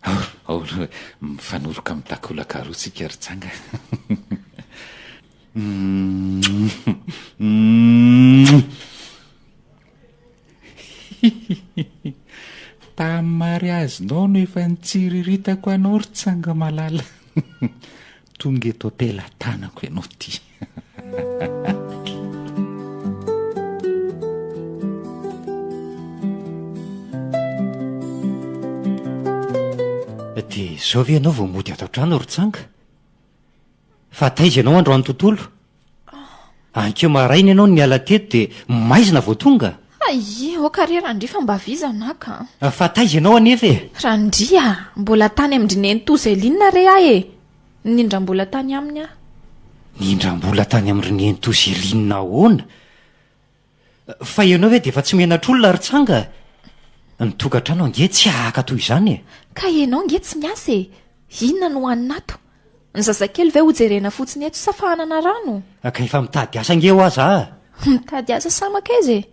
Ao, ao aloha e. Mifanoroka amin'ny takolaka roa tsika ry Tsanga. Hihihihi. Tamin'ny mariazinao no efa nitsiriritako anao ry Tsanga malala. Tonga eto am-pelatanako ianao ity. Dia izao ve ianao vao mody ato an-trano ry Tsanga? Fa taiza ianao androany tontolo? Ankeo maraina ianao no niala teto dia maizina vao tonga? Hay, aoka re Randria fa mba vizana ka. Fa taiza ianao anefa e? Randria a! Mbola tany amin-dry Nenitoa Zéline re aho e! Nindram-bola tany aminy aho. Nindram-bola tany amin-dry Nenitoa Zéline ahoana? Fa ianao ve dia efa tsy menatr'olona ry Tsanga? Ny tokantrano ange tsy hahaka toy izany e! Ka ianao ange tsy miasa e! Inona no hanina ato? Ny zazakely ve hojerena fotsiny eto sa fahanana rano? Ka efa mitady asa ange hoa za a! Mitady asa sa mankaiza e?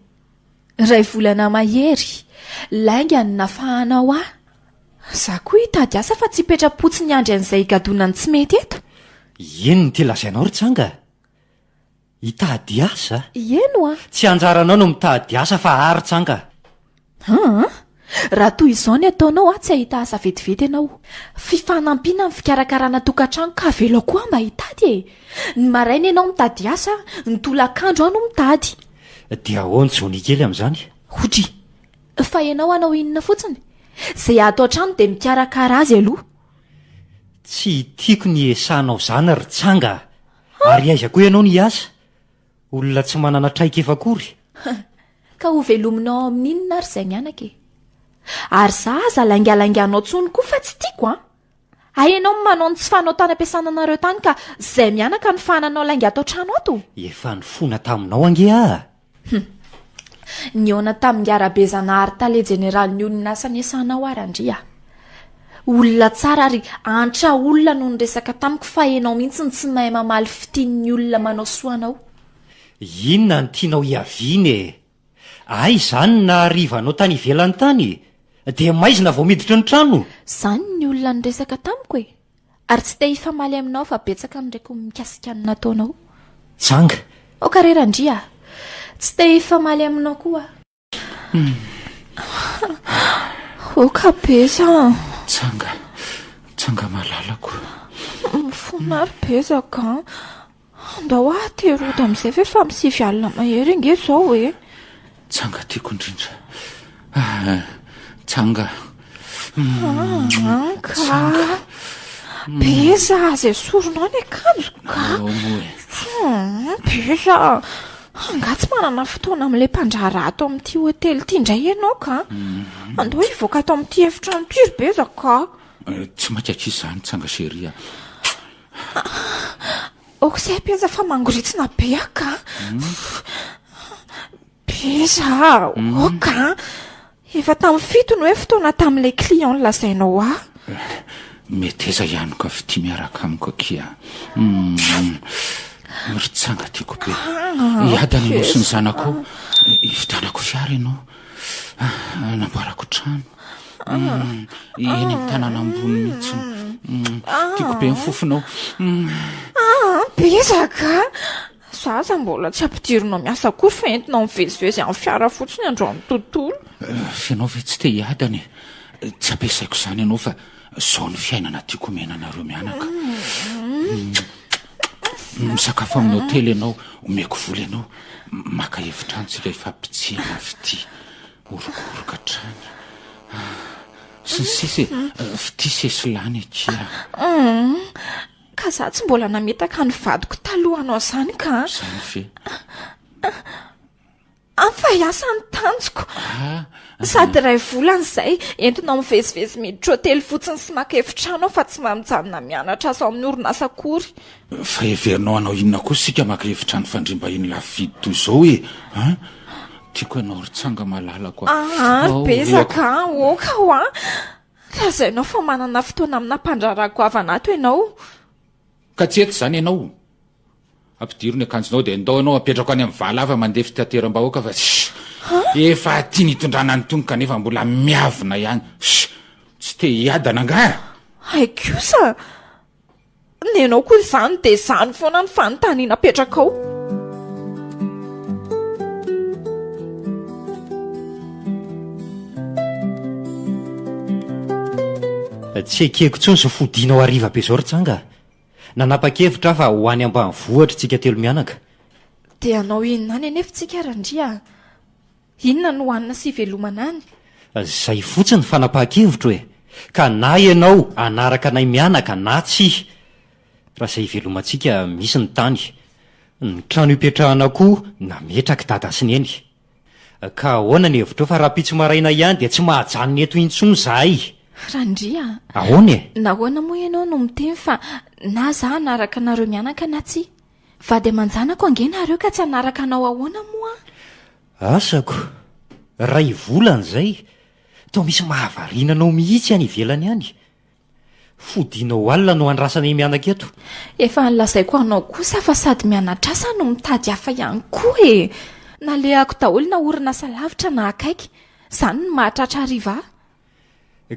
Iray volana mahery, lainga no nafahanao ahy. Za koa hitady asa fa tsy hipetra-potsiny hiandry an'izay higadonany tsy mety eto. Inona ity lazainao ry Tsanga? Hitady asa? Eny oa! Tsy anjaranao no mitady asa fa ahy ry Tsanga. Aa! Raha toy izao ny ataonao aho tsy hahita asa vetivety ianao. Fifanampiana ny fikarakarana tokantrano ka avelao koa aho mba hitady e! Ny maraina ianao mitady asa, ny tolakandro aho no mitady. Dia ahoana Johnny kely amin'izany? Odry! Fa ianao hanao inona fotsiny? Izay ato an-trano dia mikarakara azy aloha. Tsy tiako ny hiesanao izany ry Tsanga a! Ary aiza koa ianao no hiasa? Olona tsy manana traikefa akory. Ka ho velominao ao amin'inona ary izay mianaka e? Ary za aza laingalainganao tsony koa fa tsy tiako an! Hay ianao no manao ny tsy fanao tany am-piasana anareo tany ka zay mianaka no fahananao lainga ato an-trano ato? Efa nifona taminao ange aho. Hum. Nihaona tamin'i Rabezanahary tale jeneralin'ny orinasa niasanao aho Randria. Olona tsara ary antra olona no niresaka tamiko fa ianao mihitsy no tsy mahay mamaly fitia ny olona manao soa anao. Inona no tianao hiaviana e? Aiza izany ny nahariva anao tany ivelany tany? Dia maizina vao miditra ny trano? Izany ny olona niresaka tamiko e! Ary tsy te hifamaly aminao fa betsaka ny reko mikasika ny nataonao. Janga. Aoka re Randria a! Tsy te hifamaly aminao koa aho. Aoka Beza a! Tsanga, tsanga malalako. Mifona ary Bezaka a! Andao aho tery hody amin'izay fa efa amin'ny 9 alina mahery ange izao e! Tsanga tiako indrindra. Ah, tsanga. Ah, ka. Beza, aza esorinao ny akanjoko ka. Ao moa e. Hmm, Beza. Angaha tsy manana fotoana amin'ilay mpandraharaha ato amin'ity hotely ity indray ianao ka? Andao hivoaka ato amin'ity efitrano ity ry Beza ka. Eh, Tsy maika akia izany tsanga chérie a. Aoka izay Beza fa mangoritsina be aho ka. Beza, aoka an. Efa tamin'ny fito no hoe fotoana tamin'ilay client nolazainao ahy. Meteza ihany ka fitia miaraka amiko akia. Mm. Ry tsanga tiako be. Hiadana ianao sy ny zanakao. Hividianako fiara ianao. Ah, Namboarako trano. Mm. Eny amin'ny tanàna ambony mihitsy. Mm. Tiako be ny fofonao. Mm. Ah, Beza ka. Za aza mbola tsy ampidirinao miasa akory fa entinao mivezivezy amin'ny fiara fotsiny androany tontolo. F'ianao ve tsy te hiadana e? Tsy ampiasaiko izany ianao fa izao ny fiainana tiako omena anareo mianaka. Misakafo amin'ny hotely ianao, omeko vola ianao, maka efitrano tsika hifampitsihana fitia, orokoroka hatrany. Sy ny sisa e, fitia sesilany akia. Ka za tsy mbola nametaka ny vadiko talohanao zany ka. Zany ve? An fa hiasa ny tanjoko. Ah, Sady iray volana izay, entinao mivezivezy miditra hotely fotsiny sy maka efitrano aho fa tsy mba mijanona mianatra asa ao amin'ny orinasa akory. Fa heverinao hanao inona kosa isika maka efitrano fandriam-bahiny lafo vidy toy izao e? An? Tiako ianao ry tsanga malalako a. Ah, Ao, betsaka an, oka hoa. Lazainao fa manana fotoana amina mpandraharaha goavana ato ianao. Ka tsy eto izany ianao. Ampidiro ny akanjonao dia ndao ianao apetrako any amin'ny valava mandeha fitateram-bahoaka fa shh! Efa aty ny hitondrana an'itony kanefa mbola miavona ihany. Shh! Tsy te hiadana angaha? Hay kosa! Nenao koa izany dia izany foana ny fanontaniana apetrakao. Tsy ekeko intsony izao fodianao hariva be izao ry Tsanga a! Nanapa-kevitra aho fa ho any ambanivohitra isika telo mianaka. Dia hanao inona any anefa isika Randria a? Inona no hanina sy hivelomana any? Zay fotsiny ny fanapahan-kevitro e! Ka na ianao hanaraka anay mianaka na tsia! Raha izay hivelomantsika misy ny tany. Ny trano hipetrahana koa nametrak'i dada sy neny. Ka ahoana ny hevitrao fa rahampitso maraina ihany dia tsy mahajanona eto intsony izahay! Randria a! Ahoana e? Nahoana moa ianao no miteny fa na za hanaraka anareo mianaka na tsia? Vady aman-janako ange nareo ka tsy hanaraka anao ahoana moa? Asako, ray volana izay, toa misy mahavariana anao mihitsy any ivelany any. Fodianao alina no andrasanay mianaka eto. Efa nolazaiko anao kosa fa sady mianatra asa no mitady hafa ihany koa e! Nalehako daholo na orinasa lavitra na akaiky. Izany no mahatratra hariva ahy.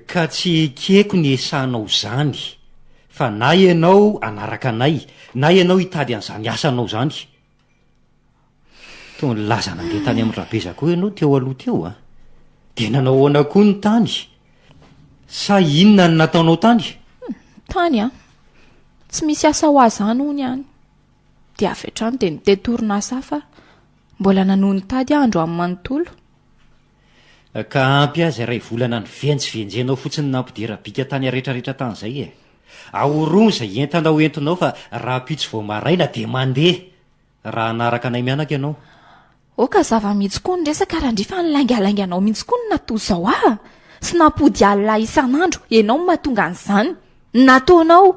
Ka tsy ekeko ny esanao zany fa na ianao hanaraka anay na ianao hitady an'izany asanao zany. Toa nilaza nandeha tany amin'i Rabeza koa ianao teo aloha teo a! Dia nanao ahoana koa ny tany? Sa inona no nataonao tany? Tany an! Tsy misy asa ho ahy izany hono any. Dia avy hatrany dia nitety orinasa hafa aho. Mbola nanohy nitady aho androany manontolo. Ka ampy azy iray volana nivenjivenjenao fotsiny nampidera bika tany aretraretra tany izay e! Ahorono izay entana ho entinao fa rahampitso vao maraina dia mandeha raha hanaraka anay mianaka ianao. Aoka hazava mihitsy koa ny resaka Randria fa ny laingalainganao mihitsy koa no natoa izao ahy sy nampody alina isan'andro, ianao no mahatonga an'izany. Nataonao.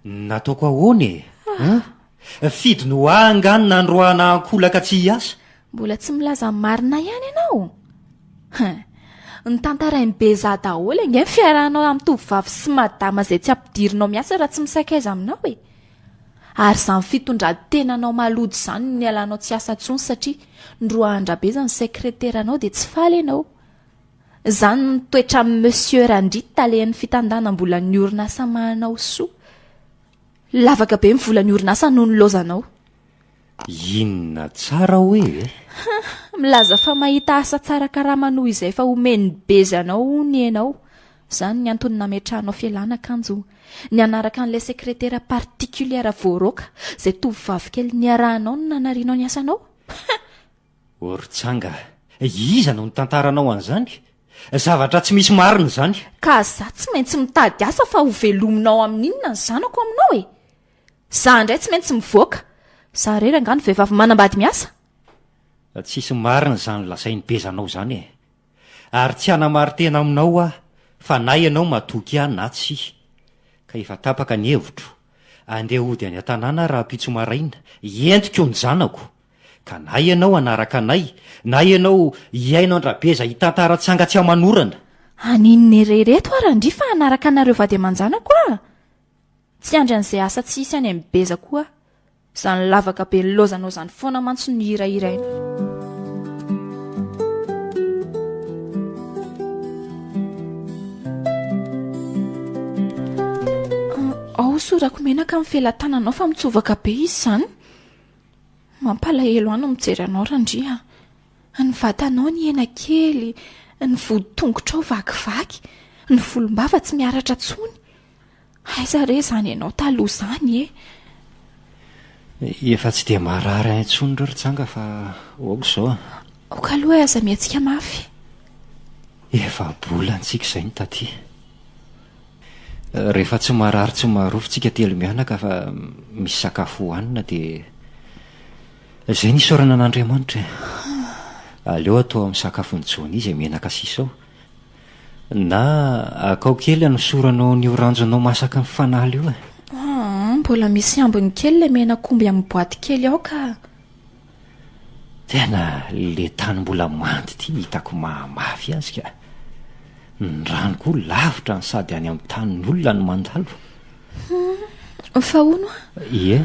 Nataoko ahoana e? An? Fidiny ho ahy angaha ny nandroahana ankolaka tsy hiasa? Mbola tsy milaza ny marina ihany ianao? Hein. Notantarain'i Beza daholo ange ny fiarahanao amin'ny tovovavy sy madama izay tsy ampidirinao miasa raha tsy misakaiza aminao e. Ary izany fitondran-tenanao maloto izany no nialanao tsy hiasa intsony satria noroahan-dRabeza ny sekreteranao dia tsy faly ianao. Izany no toetran'i Monsieur Randria talehan'ny fitantanam-bolan'ny orinasa Mahanao Soa. Lavaka be ny volan'ny orinasa noho ny laozanao. Inona tsara hoe e? Milaza fa mahita asa tsara karama noho izay efa omen'ny Beza anao hono ianao. Izany ny antony nametrahanao fialana kanjo ny hanaraka an'ilay sekretera particulière voaroaka izay tovovavy kely niarahanao no nanarianao ny asanao. Ortsanga, iza no nitantaranao an'izany? Zavatra tsy misy marina izany. Ka za tsy maintsy mitady asa fa ho velominao amin'inona ny zanako aminao e? Za indray tsy maintsy mivoaka. Za irery angaha no vehivavy manambady miasa? Tsisy marina izany lazain'i Bezanao izany e! Ary tsy hanamari-tena aminao aho fa na ianao matoky ahy na tsia. Ka efa tapaka ny hevitro. Andeha hody any an-tanàna aho rahampitso maraina, entiko ny zanako. Ka na ianao hanaraka anay, na ianao hihaino an-dRabeza hitantara tsanga tsy aman'orana. Haninona irery eto aho Randria fa hanaraka anareo vady aman-janako aho? Tsy hiandry an'izay asa tsy hisy any amin'ny Beza koa aho. Izany lavaka be nilaozanao izany foana mantsy no hihirahiraina. Ao hosorako menaka amin'ny felatananao fa mitsovaka be izy izany. Mampalahelo ahy ny mijery anao Randria a. Ny vatanao nihena kely, ny vodi-tongotrao vakivaky, ny volombava tsy miaratra intsony. Aiza re izany ianao taloha izany e? Efa tsy dia marary ahy intsony ireo ry Tsanga fa aoka izao a. Aoka aloha e, aza mihetsika mafy. Efa-bolana tsika izay no taty. Rehefa tsy marary tsy marofy tsika telo mianaka fa misy sakafo hohanina dia izay ny isaorana an'Andriamanitra e. Aleo atao amin'ny sakafon'i Johnny izay menaka sisa ao. Na akao kely hanosoranao an'io ranjonao masaka mifanala io e. Aa, mbola misy ambiny kely ilay menak'omby amin'ny boaty kely ao ka. Tena le tany mbola mando ity no hitako mahamafy azy ka. Ny rano koa lavitra no sady any amin'ny tanin'olona no mandalo. Hum, fa hono a. Ie.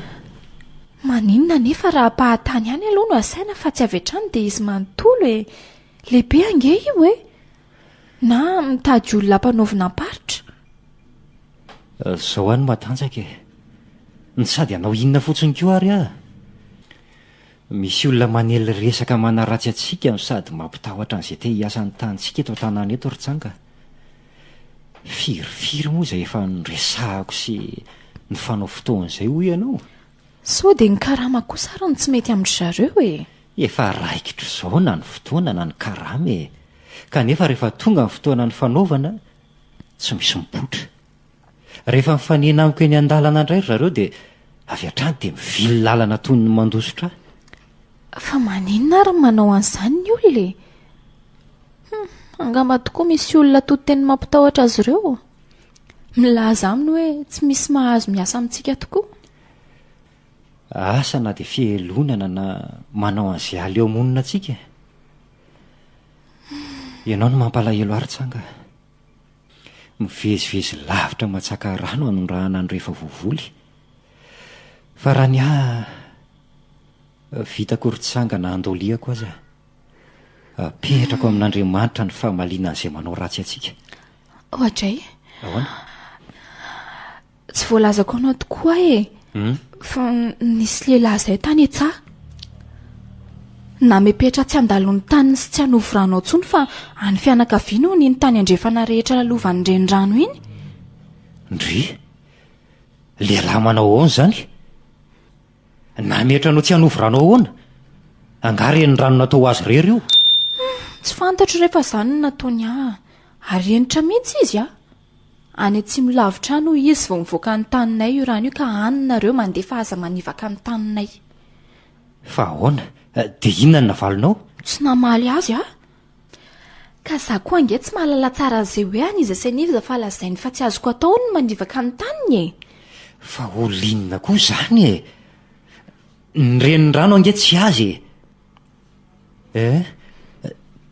Maninona anefa raha mpahatany ihany aloha no asaina fa tsy avy hatrany dia izy manontolo e. Lehibe ange io e. Na mitady olona ampanaovina am-paritra. Zao aho no matanjaka e. Ny sady hanao inona fotsiny koa ary aho? Misy olona manely resaka manaratsy antsika no sady mampitahotra an'izay te hiasa ny tanintsika eto an-tanàna eto ry Tsanga. Firifiry moa izay efa noresahako sy nifanao fotoana izay hoy ianao? Sao dia ny karama kosa ary no tsy mety amin-dry zareo e? Efa raikitra izao na ny fotoana na ny karama e! Kanefa rehefa tonga ny fotoana nifanaovana, tsy misy mipoitra. Rehefa mifanena amiko eny an-dalana indray ry zareo dia avy hatrany dia mivily lalana toy ny mandositra ahy. Fa maninona ary no manao an'izany ny olona e? Hum, angamba tokoa misy olona to teny mampitahotra azy ireo. Milaza aminy hoe tsy misy mahazo miasa amintsika tokoa. Asa na dia fihelonana na manao an'izay aleo monina antsika e. Ianao no mampalahelo ahy ry Tsanga. Mivezivezy lavitra matsaka rano hanondrahana ny rehefa voavoly. Fa raha ny ahy, vitako ry Tsanga na andoliako aza. Apetrako amin'Andriamanitra ny famaliana an'izay manao ratsy antsika. Oadray. Ahoana? Tsy voalazako anao tokoa e. Hmm? Fa nisy lehilahy izay tany an-tsaha. Namepetra tsy handalo ny taniny sy tsy hanovo rano ao intsony fa any fianakaviany hono iny tany andrefana rehetra lalovan'ny renirano iny. Ndry! Lehilahy manao ahoana izany? Nametra anao tsy hanovo rano ahoana? Angaha renirano natao ho azy irery io? Tsy fantatro re fa izany no nataony ahy. Ary henitra mihitsy izy a! Any atsimo lavitra any hoy izy vao mivoaka ny taninay io rano io ka any nareo mandeha fa aza manivaka ny taninay. Fa ahoana? Dia inona no navalinao? Tsy namaly azy aho. Ka za koa ange tsy mahalala tsara an'izay hoe an'iza sy an'iza fa lazainy fa tsy azoko atao ny manivaka ny taniny e! Fa olona inona koa izany e? Ny renirano ange tsy azy e! Eh,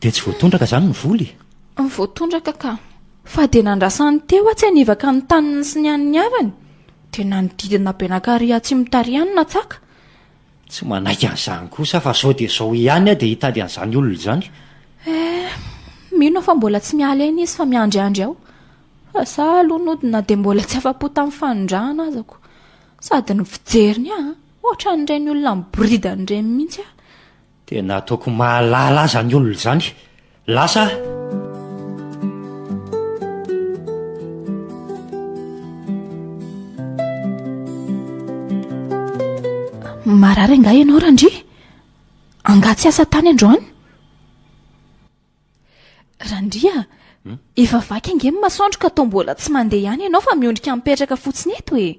dia tsy voatondraka izany ny voly? Voatondraka ka. Fa dia nandrasany teo aho tsy hanivaka ny taniny sy ny an'ny havany. Dia nanodidina be nankary atsimo tary ihany natsaka. Tsy manaiky an'izany kosa aho fa sao dia izao ihany aho dia hitady an'izany olona izany. Eh, mino aho fa mbola tsy miala eny izy fa miandriandry ao. Fa za aloha nody na dia mbola tsy afa-po tamin'ny fanondrahana azako. Sady ny fijeriny ahy an, ohatran'ireny olona miboridana ireny mihitsy aho. Tena ataoko mahalala ahy izany olona izany. Lasa aho. Marary angaha ianao Randria? Angaha tsy asa tany androany? Randria, hmm? efa vaky ange ny masoandro ka toa mbola tsy mandeha ihany ianao fa miondrika mipetraka fotsiny eto e.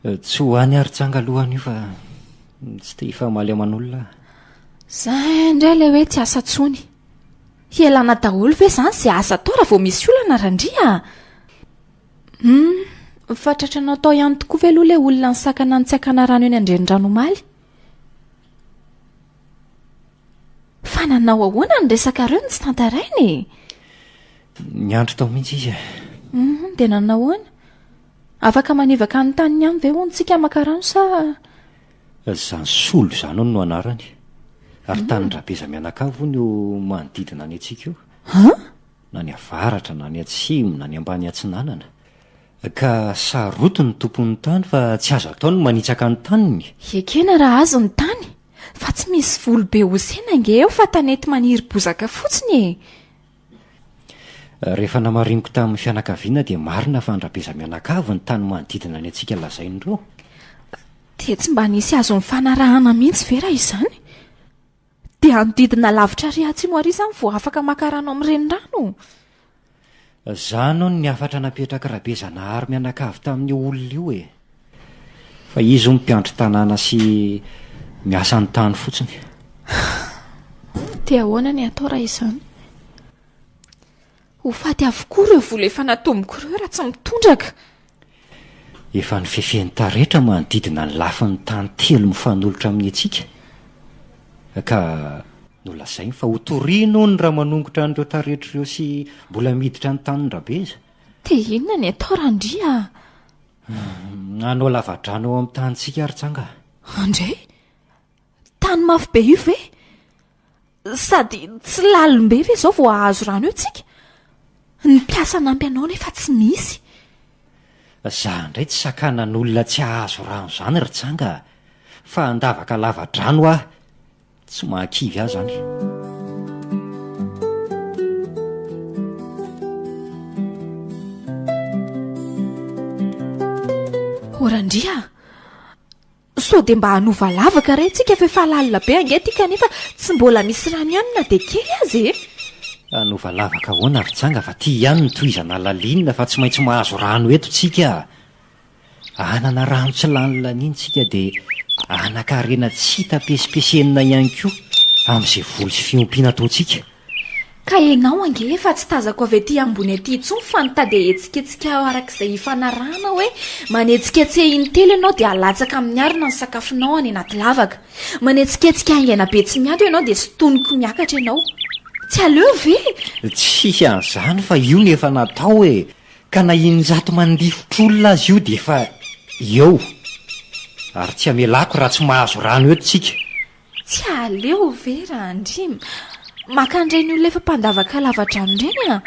Eh, tsy ho any ary tsanga aloha anio fa tsy te hifamaly aman'olona aho. Zay indray ilay hoe tsy asa tsony. Hialana daholo ve izany izay asa atao raha vao misy olana Randria? Hum, fa tratranao tao ihany tokoa ve aloha ilay olona nisakana ny tsy hakana rano eny an-drenirano omaly? Fa nanao ahoana ny resakareo no tsy tantaraina e? Niandry tao mihitsy izy e. Hum, dia nanao ahoana? Afaka manivaka ny taniny ihany ve hono tsika maka rano sa? Izany Solo izany hono no anarany. Ary tanin-dRabeza mianakavy hono io manodidina ny antsika io. An? Na ny avaratra na ny atsimo na ny ambany atsinanana. Ka sarotiny ny tompon'ny tany fa tsy azo atao ny manitsaka ny taniny. Ekena raha azo ny tany, fa tsy misy voly be hosena ange eo fa tanety maniry bozaka fotsiny e! Rehefa namariniko tamin'ny fianakaviana dia marina fa an-dRabezamianakavy ny tany manodidina ny antsika lazain'ireo. Dia tsy mba nisy azo nifanarahana mihitsy ve raha izany? Dia hanodidina lavitra ary atsimo ary izany vao afaka maka rano amin'ny renirano? Zany hono ny hafatra napetrak'i Rabezanahary mianakavy tamin'io olona io e! Fa izy hono mpiandry tanàna sy miasa ny tany fotsiny. Dia ahoana ny atao raha izany? Ho faty avokoa ireo vola efa natomboko ireo raha tsy mitondraka. Efa nofefen'ny taretra manodidina ny lafiny tany telo mifanolotra amin'ny antsika, ka nolazainy fa hotoriny hono raha manongotra an'ireo taretra ireo sy mbola miditra ny tanin-dRabeza. Dia inona ny atao Randria a? Hanao lavadrano eo amin'ny tanintsika ary tsanga. Andray? Tany mafy be io ve? Sady tsy lalim-be ve izao vao hahazo rano eo tsika? Ny mpiasa hanampy anao nefa tsy misy. Za ndray tsy sakanan'olona tsy hahazo rano zany ry tsanga a! Fa handavaka lava-drano aho, tsy mahakivy ahy zany. O Randria a! Sao dia mba hanova lavaka re tsika fa efa lalina be ange ty kanefa tsy mbola misy rano ihany na dia kely aza e! Hanova lavaka ahoana ry janga fa ty ihany no tohizana lalinina fa tsy maintsy mahazo rano eto tsika a! Hanana rano tsy lany laniana tsika dia hanan-karena tsy hita pesipesenina ihany koa amin'izay voly sy fiompiana ataontsika. Ka enao ange efa tsy tazako avy aty ambony aty intsony fa nitady ahetsiketsika aho araka izay ifanarahana hoe manetsiketseha intelo ianao dia alatsaka amin'ny harona ny sakafonao any anaty lavaka. Manetsiketsika haingana be tsy miato ianao dia sintoniko miakatra ianao. Tsy aleo ve? Tsisy an'izany fa io no efa natao e! Ka na injato mandifotr'olona aza io dia efa eo! Ary tsy hamelako raha tsy mahazo rano eto tsika. Tsy aleo ve Randria maka an'ireny olona efa mpandavaka lavadrano ireny a?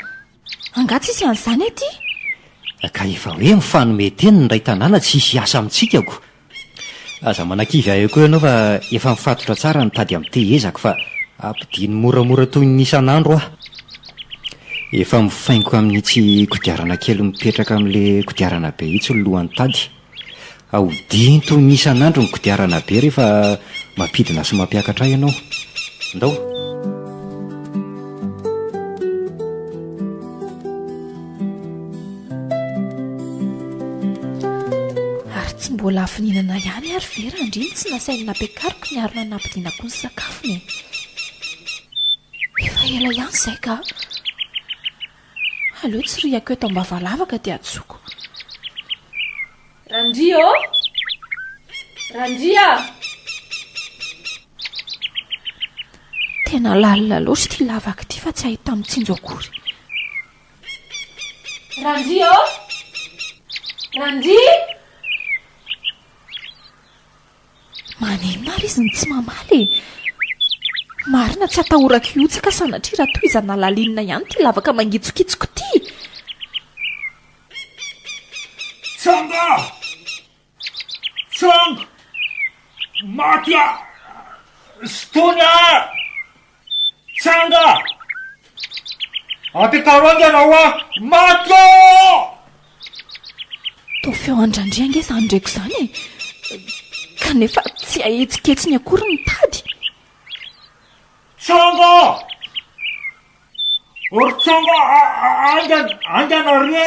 Angaha tsisy an'izany aty? Ka efa hoe mifanome teny ny iray tanàna tsy hisy hiasa amintsika ko. Aza manakivy ahy eo koa ianao fa efa mifatotra tsara ny tady amin'ny tehezako fa ampidino moramora toy ny isan'andro aho. Efa mifaingoka amin'itsy kodiarana kely mipetraka amin'ilay kodiarana be itsy ny lohan'ny tady. Ahodino toy ny isan'andro ny kodiarana be rehefa mampidina sy mampiakatra ahy ianao. Ndao! Ary tsy mbola avy nihinana ihany ary ve Randria no tsy nasainy nampiakariko ny harona nampidinako ny sakafony e? Efa ela ihany izay ka! Aleo tsirihako eto ambavalavaka dia antsoiko. Randria ô! Randria! Tena lalina loatra ity lavaka ity fa tsy ahita-mitsinjo akory. Randria ô! Randria! Maninona ary izy no tsy mamaly e? Marina tsy atahorako hihotsaka sanatria raha tohizana lalinina ihany ity lavaka mangitsokitsoka ity. Tsanga! Tsanga! Maty aho! Sintomy aho! Tsanga! Ampiakaro haingana hoa! Maty aho! Toa feo an-dRandria ange izany reko izany e! Kanefa tsy ahetsiketsiny akory ny tady. Tsanga! Ry Tsanga, haingana, haingana re!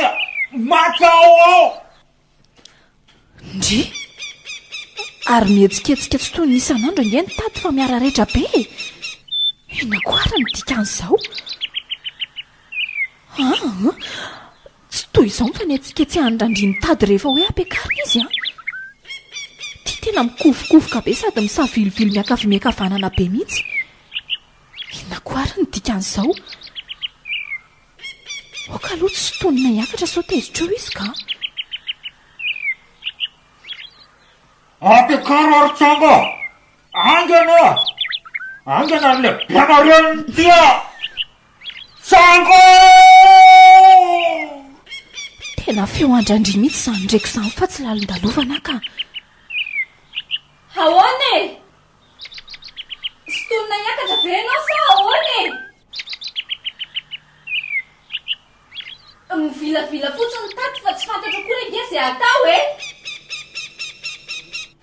Maty aho ao! Ndry! Ary mihetsiketsika tsy toy ny isan'andro ange ny tady fa miararetra be e! Inona koa ary ny dikan'izao? Aa! Tsy toy izao ny fanetsiketsehan'i Randria ny tady rehefa hoe ampiakarina izy an! Ity tena mikofokofoka be sady misavilivily miankavia miankavanana be mihitsy. Inona koa ary ny dikan'izao? Aoka aloha tsy tonina hiakatra sao tezitra eo izy ka! Ampiakaro ary tsanga! Haingana! Haingana ry le be marenina ity a! Tsanga! Tena feo an-dRandria mihitsy izany reko izany fa tsy lalondalovana ka! Ahoana e? Sintonina hiakatra ve ianao sa ahoana e? Mivilavila fotsiny ny taty fa tsy fantatro akory ange izay atao e!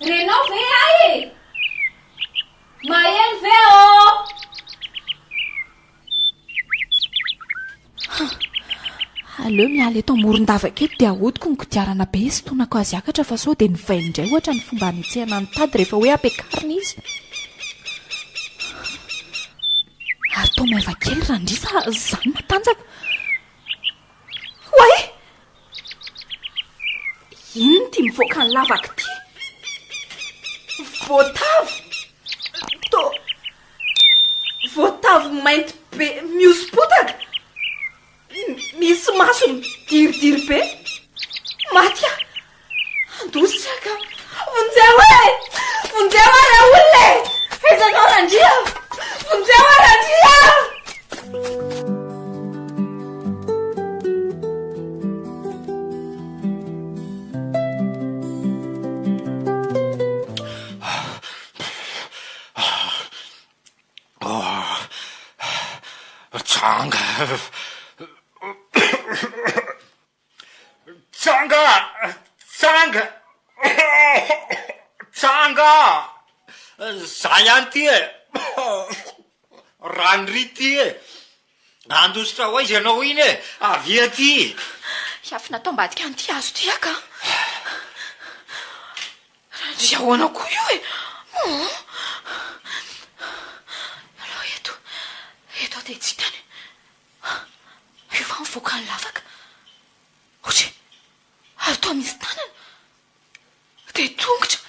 Renao ve ahy e? Maheno ve ô? Aleo miala eto amoron-davaka eto dia ahodiko ny kodiarana be hisintonako azy hiakatra fa sao dia novainy indray ohatra ny fomba hanetsehana ny tady rehefa hoe ampiakarina izy. Ary toa maiva kely Randria sa izany matanjaka? Oay! Inona ity mivoaka ny lavaka ity? Voatavo! Toa voatavo mainty be mihoso-potaka! Misy maso midiridiry be! Maty aho! Handositra aho ka! Vonjeo e! Vonjeo aho raolona e! Aiza ianao Randria? Vonjeo aho Randria! Tsanga! Tsanga! Tsanga! Tsanga! Za ihany ty e! Randria ty e! Handositra ho aiza ianao iny e! Avia aty! Hiafina tao ambadika an'ity hazo ity aho ka! Randria ahoana koa io e! Alao eto, eto aho dia tsy hitany. Io va mivoaka ny lavaka? Otry! Ary toa misy tanana? Dia tongotra!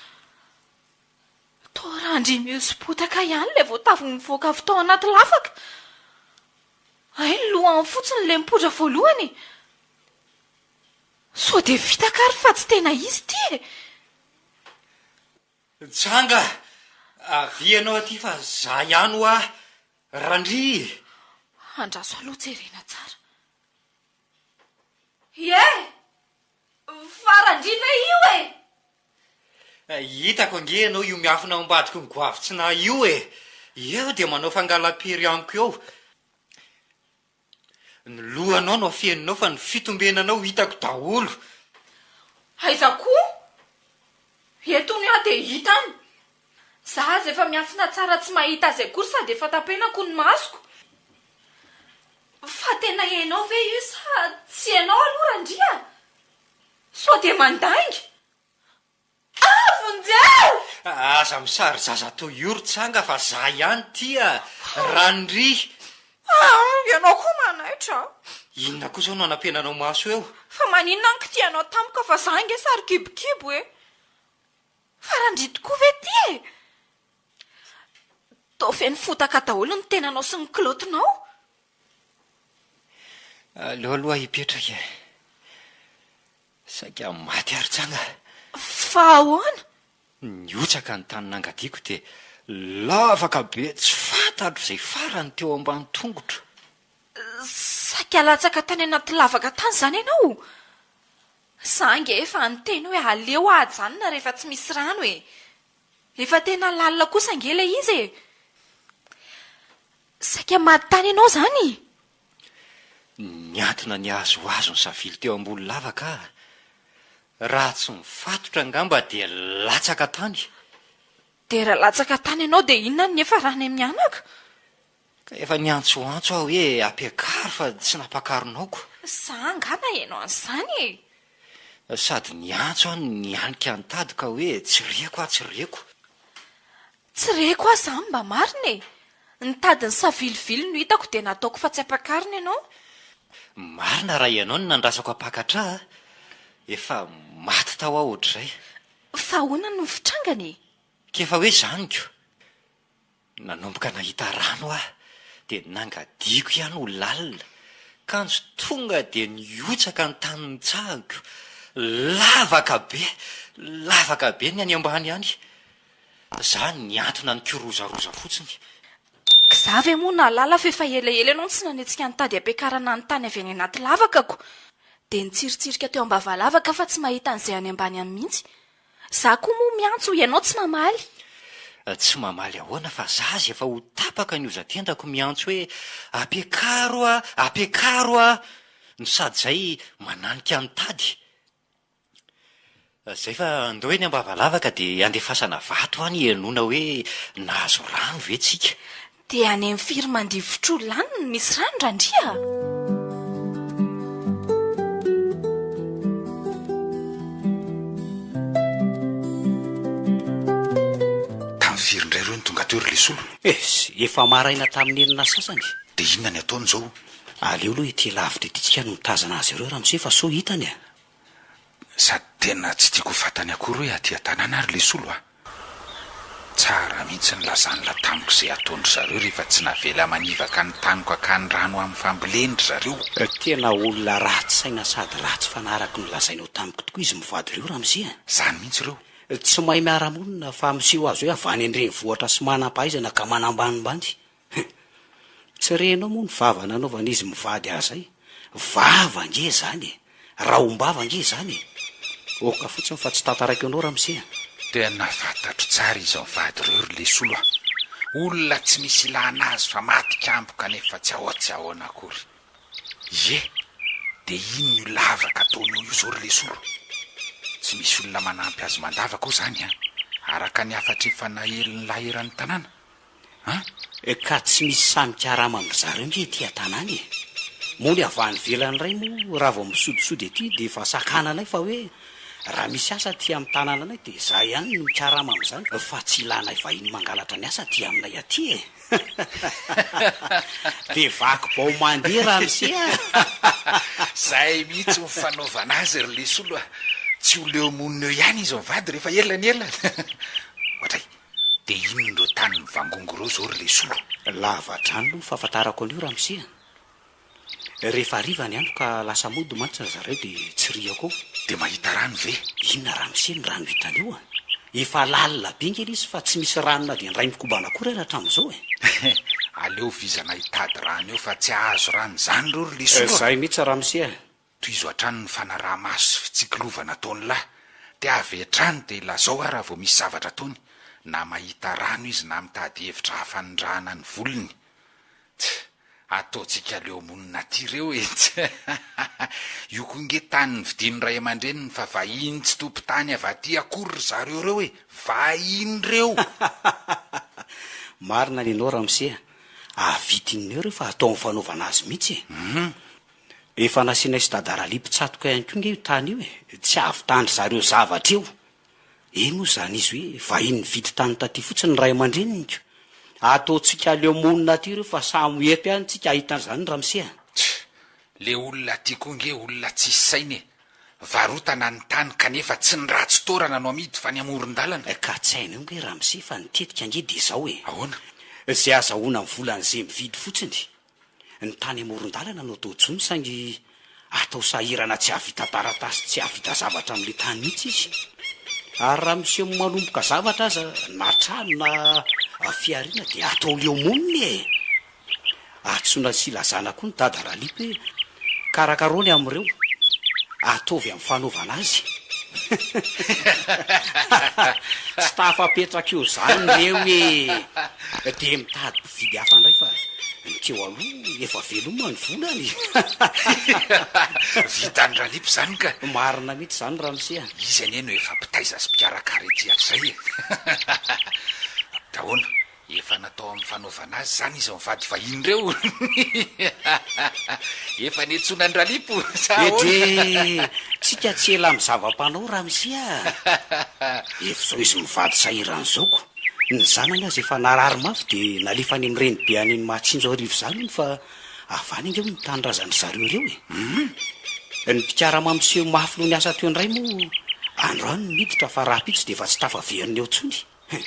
Toa Randria mihoso-potaka ihany ilay voatavo nivoaka avy tao anaty lavaka! Hay ny lohany fotsiny ilay nipoitra voalohany e! Sao dia fitaka ary fa tsy tena izy ity e! Janga! Avia ianao aty fa za ihany hoa Randria e! Andraso aloha jerena tsara. Ie! Fa Randria ve io e? Hitako ange ianao io miafina ao ambadiky ny goavy tsy nahy io e! Eo dia manao fangalam-pery amiko eo. Ny lohanao no afeninao fa ny fitombenanao hitako daholo. Aiza koa? Eto hono aho dia hitany. Za aza efa miafina tsara tsy mahita azy akory sady efa tapenako ny masoko. Fa tena ianao ve io sa tsy ianao aloha Randria? Sao dia mandainga? Ah! Vonjeo! Aza misary zaza toy io ry tsanga fa za ihany ty a! Randria! Ah! Ianao koa manaitra a! Inona koa zao no anampenanao maso eo? Fa maninona no kitihanao tampoka fa za ange sary kibokibo e! Fa Randria tokoa ve ty e? Toa feno fotaka daholo ny tenanao sy ny kilaotinao. Aleo aloha hipetraka e! Saika maty ary tsanga. Fa ahoana? Nihotsaka ny tany nangadiako dia lavaka be tsy fantatro izay farany teo ambany tongotro. Saika latsaka tany anaty lavaka tany izany ianao? Za ange efa niteny hoe aleo ajanona rehefa tsy misy rano e! Efa tena lalina kosa ange ilay izy e! Saika maty tany ianao izany? Nihantona nihazohazo ny savily teo ambony lavaka aho. Raha tsy mifatotra angamba dia latsaka tany. Dia raha latsaka tany ianao dia inona no niafarany mianaka? Ka efa niantsoantso aho hoe ampiakaro fa tsy nampakarinao ko. Za angaha naheno an'izany e! Sady niantso aho no nianika ny tady ka hoe tsy reko aho tsy reko. Tsy reko aho izany mba marina e! Ny tady nisavilivily no hitako dia nataoko fa tsy ampakarina ianao. Marina raha ianao no nandrasako hampakatra ahy, efa maty tao aho ohatr'izay. Fa ahoana no fitrangany e? K'efa hoe izany ko! Nanomboka nahita rano aho dia nangadiako ihany ho lalina, kanjo tonga dia nihotsaka ny tany nitsahako, lavaka be, lavaka be ny any ambany any. Za nihantona nikirozaroza fotsiny. K'za ve moa nahalala fa efa elaela ianao no tsy nanetsika ny tady ampiakarana ny tany avy any anaty lavaka ko! Dia nitsiritsirika teo ambava lavaka aho fa tsy mahita an'izay any ambany any mihitsy. Za koa moa miantso, ianao tsy mamaly. Tsy mamaly ahoana fa za aza efa ho tapaka ny hozatendako miantso hoe ampiakaro a! ampiakaro a! no sady zay mananika ny tady. Zay fa ndao eny ambavalavaka dia andefasana vato any henoina hoe nahazo rano ve tsika. Dia any amin'ny firy mandivotr'olona any no misy rano Randria a? Tamin'ny firy indray ireo no tonga teo ry Lesolo? Es, efa maraina tamin'ny enina sasany. Dia inona ny ataony izao? Aleo aloha ety lavitra ety tsika no mitazana azy ireo ramose fa sao hitany a! Sady tena tsy tiako ho fantany akory hoe aty an-tanàna ary Lesolo a! Tsara mihitsy ny nilazan'la tamiko izay ataon-dry zareo rehefa tsy navela manivaka ny taniko hakany rano amin'ny famboleny ry zareo. Tena olona ratsy saina sady ratsy fanahy araka ny lazainao tamiko tokoa izy mivady ireo ramose a! Izany mihitsy ireo. Tsy mahay miara-monina fa miseho azy hoe avy any an-drenivohitra sy manam-pahaizana ka manambanimbany. Hein! Tsy renao moa ny vava nanaovan'izy mivady azy zay? Vava ange zany e! Rahom-bava ange zany e! Oka fotsiny fa tsy tantaraiko anao ramose a! Tena fantatro tsara izy mivady ireo ry lesolo a! Olona tsy misy ilana azy fa maty kambo kanefa tsy ahoa tsy ahoana akory. Ie! Dia inona io lavaka ataony eo io zao ry lesolo? Tsy misy olona manampy azy mandavaka ao zany an! Araka ny hafatra efa naelin'ny lahy eran'ny tanàna. An? Ka tsy misy sahy mikarama amin-dry zareo nge ety an-tanàna e! Moa ny avy any ivelany indray moa raha vao misodisody ety dia efa sakananay fa hoe raha misy asa aty amin'ny tanànanay dia izahay ihany no mikarama amin'izany fa tsy ilanay vahiny mangalatra ny asa aty aminay aty e! Dia vaky bao mandeha ramose a! Izay mihitsy ny fanaovana azy ry Lesolo a! Tsy ho leo monina eo ihany izy mivady rehefa ela ny ela! Ohatray! Dia inona ireo tany mivangongo ireo izao ry Lesolo? Lava-drano aloha ny fahafantarako an'io ramose a! Rehefa hariva ny andro ka lasa mody mantsy ry zareo dia tsirihako ao. Dia mahita rano ve? Inona ramose ny rano hitany eo a? Efa lalina be nge ilay izy fa tsy misy rano na dia indray mikobana akory ary hatramin'izao e! Aleo vizana hitady rano eo fa tsy hahazo rano izany ireo ry Lesolo a! Izay mihitsy ramose a! Tohizo hatrany ny fanaraha-maso sy fitsikilovana ataon'lah. Dia avy hatrany dia lazao aho raha vao misy zavatra ataony, na mahita rano izy na mitady hevitra hafa hanondrahana ny volony. Tch! Ataontsika leo monina aty ireo e! Tch! Io koa nge tany novidian'ny ray aman-dreniny fa vahiny tsy tompon-tany avy aty akory ry zareo ireo e! Vahiny ireo! Marina ny anao ramose a! Ahavita inona eo ireo fa atao amin'ny fanaovana azy mihitsy e! Efa nasianay sy dada Rali mpitsatoka ihany koa nge io tany io e! Tsy ahavitan-dry zareo zavatra eo! Eny hozy zany izy hoe vahiny nividy tany taty fotsiny ny ray aman-dreniny ko! Ataontsika aleo monina aty ireo fa samy ho eto ihany tsika hahita an'izany ramose a! Tch! Le olona aty koa nge olona tsisy saina e! Varotana ny tany kanefa tsy ny ratsy toerana no amidy fa ny amoron-dalana. Ka tsy hainao nge ramose fa ny tetika nge de zao e! Ahoana? Ze azahoana ny volan'ze mividy fotsiny Ny tany amoron-dalana no atao jono saingy atao sahirana tsy hahavita taratasy tsy hahavita zavatra amin'ilay tany mihitsy izy. Ary raha miseho manomboka zavatra aza na trano na fihariana dia atao leo monina e! Antsoina sy ilazana koa ny dada Ralipy hoe Karakaro ny amin'ireo. Ataovy amin'ny fanaovana azy. Tsy tafapetraka eo izany ireo e! Dia mitady mpividy hafa indray fa ny teo aloha efa veloma ny volany. Vitan'i Ralipy izany ka! Marina mihitsy izany ramose a! Izy anie no efa mpitaiza sy mpikarakara ety hatrizay e! Dia ahoana? Efa natao amin'ny fanaovana azy izany izy mivady vahiny ireo? Efa niantsoana an-dRalipo sa ahoana? Edrey! Tsika tsy ela amin'ny zava-panao ramose a! Efa izao izy mivady sahirana izao ko! Ny zanany aza efa narary mafy dia nalefa any amin'ny renibe any Mahatsinjo Arivo izany hono fa avy any ange hono ny tanindrazan-dry zareo ireo e! Ny mpikarama miseho mafy noho ny asa teo indray moa androany no miditra fa rahampitso dia efa tsy tafaverina eo intsony. Hein!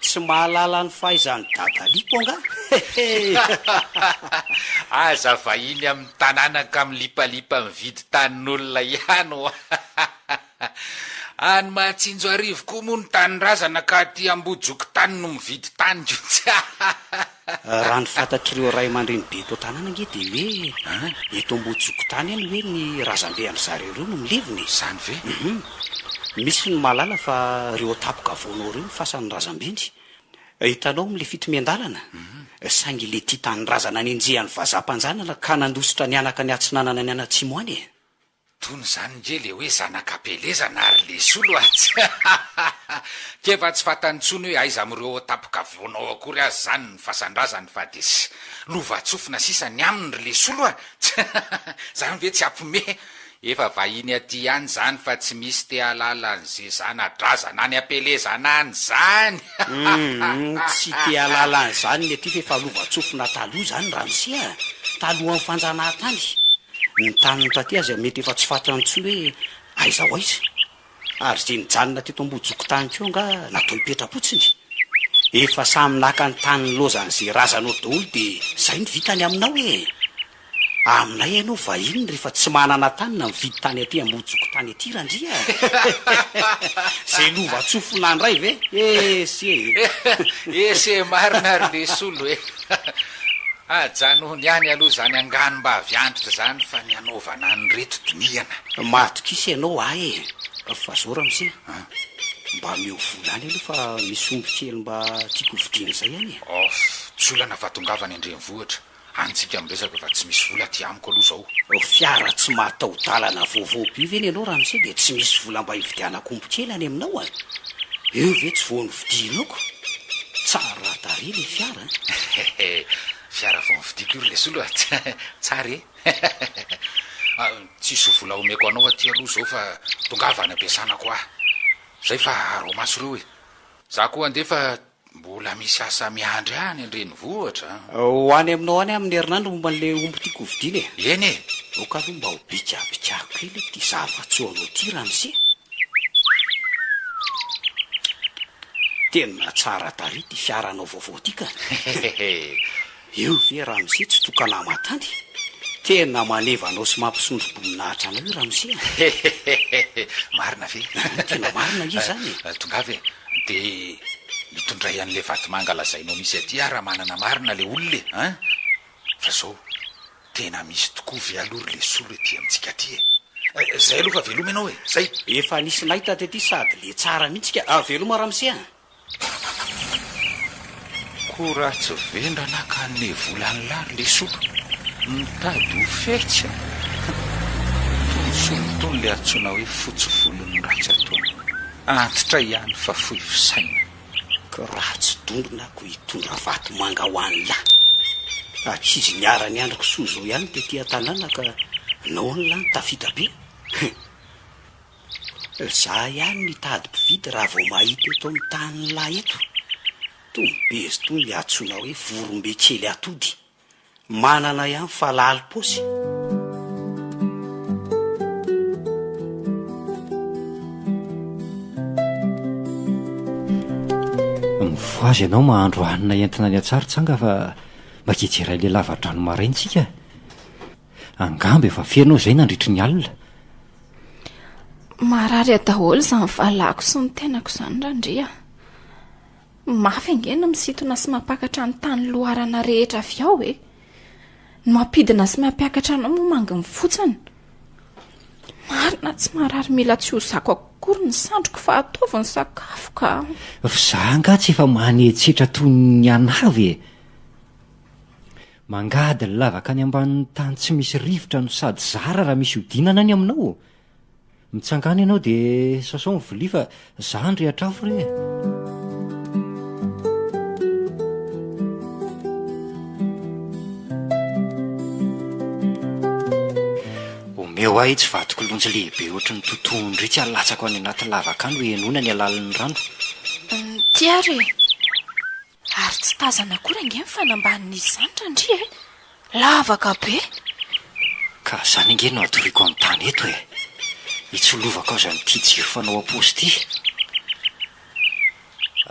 Tsy mahalala ny fahaizan'i Dadalipo angaha? Hehe! Aza vahiny amin'ny tanàna ka milipalipa mividy tanin'olona ihany hoa! Any Mahatsinjoarivo koa moa ny tanindrazana ka aty Ambojokotany no mividy tany ko tsy Raha ny fantatr'ireo ray aman-dreny be eto an-tanàna ange dia hoe eto Ambodijokotany any hoe ny razambe an-dry zareo ireo no milevina e! Izany ve? Hum. Misy ny mahalala fa ireo an-tampon-kavoana ao ireo ny fasan'ny razambeny. Hitanao amin'ilay fitomian-dalana? Saingy ilay tia tanindrazana nenjehan'ny vazaha mpanjanana ka nandositra nianaka niatsinanana nianatsimo any e! Tony zany nge le hoe zanak'Apelezana ary le solo a! Tsy K'efa tsy fantany tsony hoe aiza amin'ireo ao an-tampon-kavoana ao akory aza zany ny fasan-drazany fa de sy lovantsofina sisa ny aminy ry le solo a! Tsy Zany ve tsy ampime? Efa vahiny aty ihany zany fa tsy misy te hahalala an'ze zana-drazana any am-pelezana any zany! Humm tsy te hahalala an'izany ny aty fa efa lovantsofina taloha zany ramose a! Talohan'ny fanjanahantany! Ny tanin'ny taty aza mety efa tsy fantany intsony hoe aiza ho aiza. Ary izay nijanona teto Ambodijokotany koa angaha natao hipetra-potsiny? Efa samy naka ny tany nilaozan'izay razanao daholo dia izay no vitany aminao e! Aminay ianao vahiny rehefa tsy manana tany na mividy tany aty Ambodijokotany aty Randria a! Izay lovantsofina indray ve? Ese e! Ese marina ry Lesolo e! Ajanony ihany aloha izany anganom-bavy antitra izany fa ny hanaovana an'ireto dinihana. Matokisa ianao ahy e! Fa zao ramose a! Mba omeo vola any aloha fa misy omby kely mba tiako hovidiana izay any e! Off! Tsy olana fa tongava any an-drenivohitra, any tsika miresaka fa tsy misy vola aty amiko aloha izao. Fiara tsy mahataho-dalana vaovao be ve ny anao ramose dia tsy misy vola mba hividianako omby kely any aminao a! Eo ve tsy vao novidianao ko! Tsara tarehy le fiara an! Hehe, fiara vao novidiako io ry lesolo a! Tsara e! Tsisy vola omeko anao aty aloha izao fa tongava any am-piasana koa. Zay fa araho maso ireo e! Za koa andeha fa Mbola misy asa miandry ahy any an-drenivohitra an! Ho any aminao any aho amin'ny herinandro momba an'ilay omby tiako hovidiana e! Eny e! Aoka aloha mba ho bikabikako kely ity zava-tsoanao ity ramose! Tena tsara tarehy ity fiaranao vaovao ity ka! Hehehe! Io ve ramose tsy tokana aman-tany? Tena maneva anao sy mampisondro-boninahitra anao io ramose a! Hehehehe! Marina ve? Tena marina ange izany e! Tongava e! Dia itondray an'ilay vatomanga lazainao misy aty aho raha manana marina ilay olona e! An! Fa izao, tena misy tokoa ve aloha ry lesolo ety amintsika aty e? Zay aloha fa veloma ianao e! Zay! Efa nisy nahita tety sady le tsara mihitsy ka! Ah, veloma ramose a! Ko raha tsy vendrana ka hanome vola an'lah ry lesolo, mitady ho fetsy a! Tony solo tony le antsoina hoe fotsy volon'ny ratsy ataony. Antitra ihany fa fohy fisainana. Ko raha tsy dondrona ko hitondra vato manga ho an'lah. Ankizy niara-niandry kisoa izao ihany tety an-tanàna ka nahoan'lah no tafita be? Hein! Za ihany no hitady mpividy raha vao mahita eto amin'ny tanin'lah eto. Tony bezy tony le antsoina hoe vorombe kely atody. Manana ihany fa lalim-paosy. Mifohaza ianao mahandro hanina entina any an-tsary tsanga fa mba hijery ilay lava-drano maraina isika. Angamba efa feno aho izay nandritry ny alina. Marary ahy daholo izany valako sy ny tenako izany Randria a. Mafy ange ny misintona sy mampakatra ny tany loharana rehetra avy ao e. Ny mampidina sy mampiakatra anao moa manginy fotsiny. Marina tsy marary mila tsy ho zako akory ny sandriko fa ataovy ny sakafo ka. F'izaho angaha tsy efa manetsetra toy ny anavy e. Mangady ny lavaka any ambanin'ny tany tsy misy rivotra no sady zara raha misy hodinana any aminao. Mitsangàna ianao dia sasao ny vilia fa za handrehitra afo re e. Omeo ahy itsy vatoko lonjy lehibe ohatry ny totohondry itsy alatsako any anaty lavaka any ho henoina ny halalin'ny rano. Ity ary e! Ary tsy tazana akory ange ny fanambanin'izy izany Randria e! Lavaka be! Ka zany ange no atoriako amin'ny tany eto e! Hitsolovako aza an'ity jiro fanao am-paosy ity.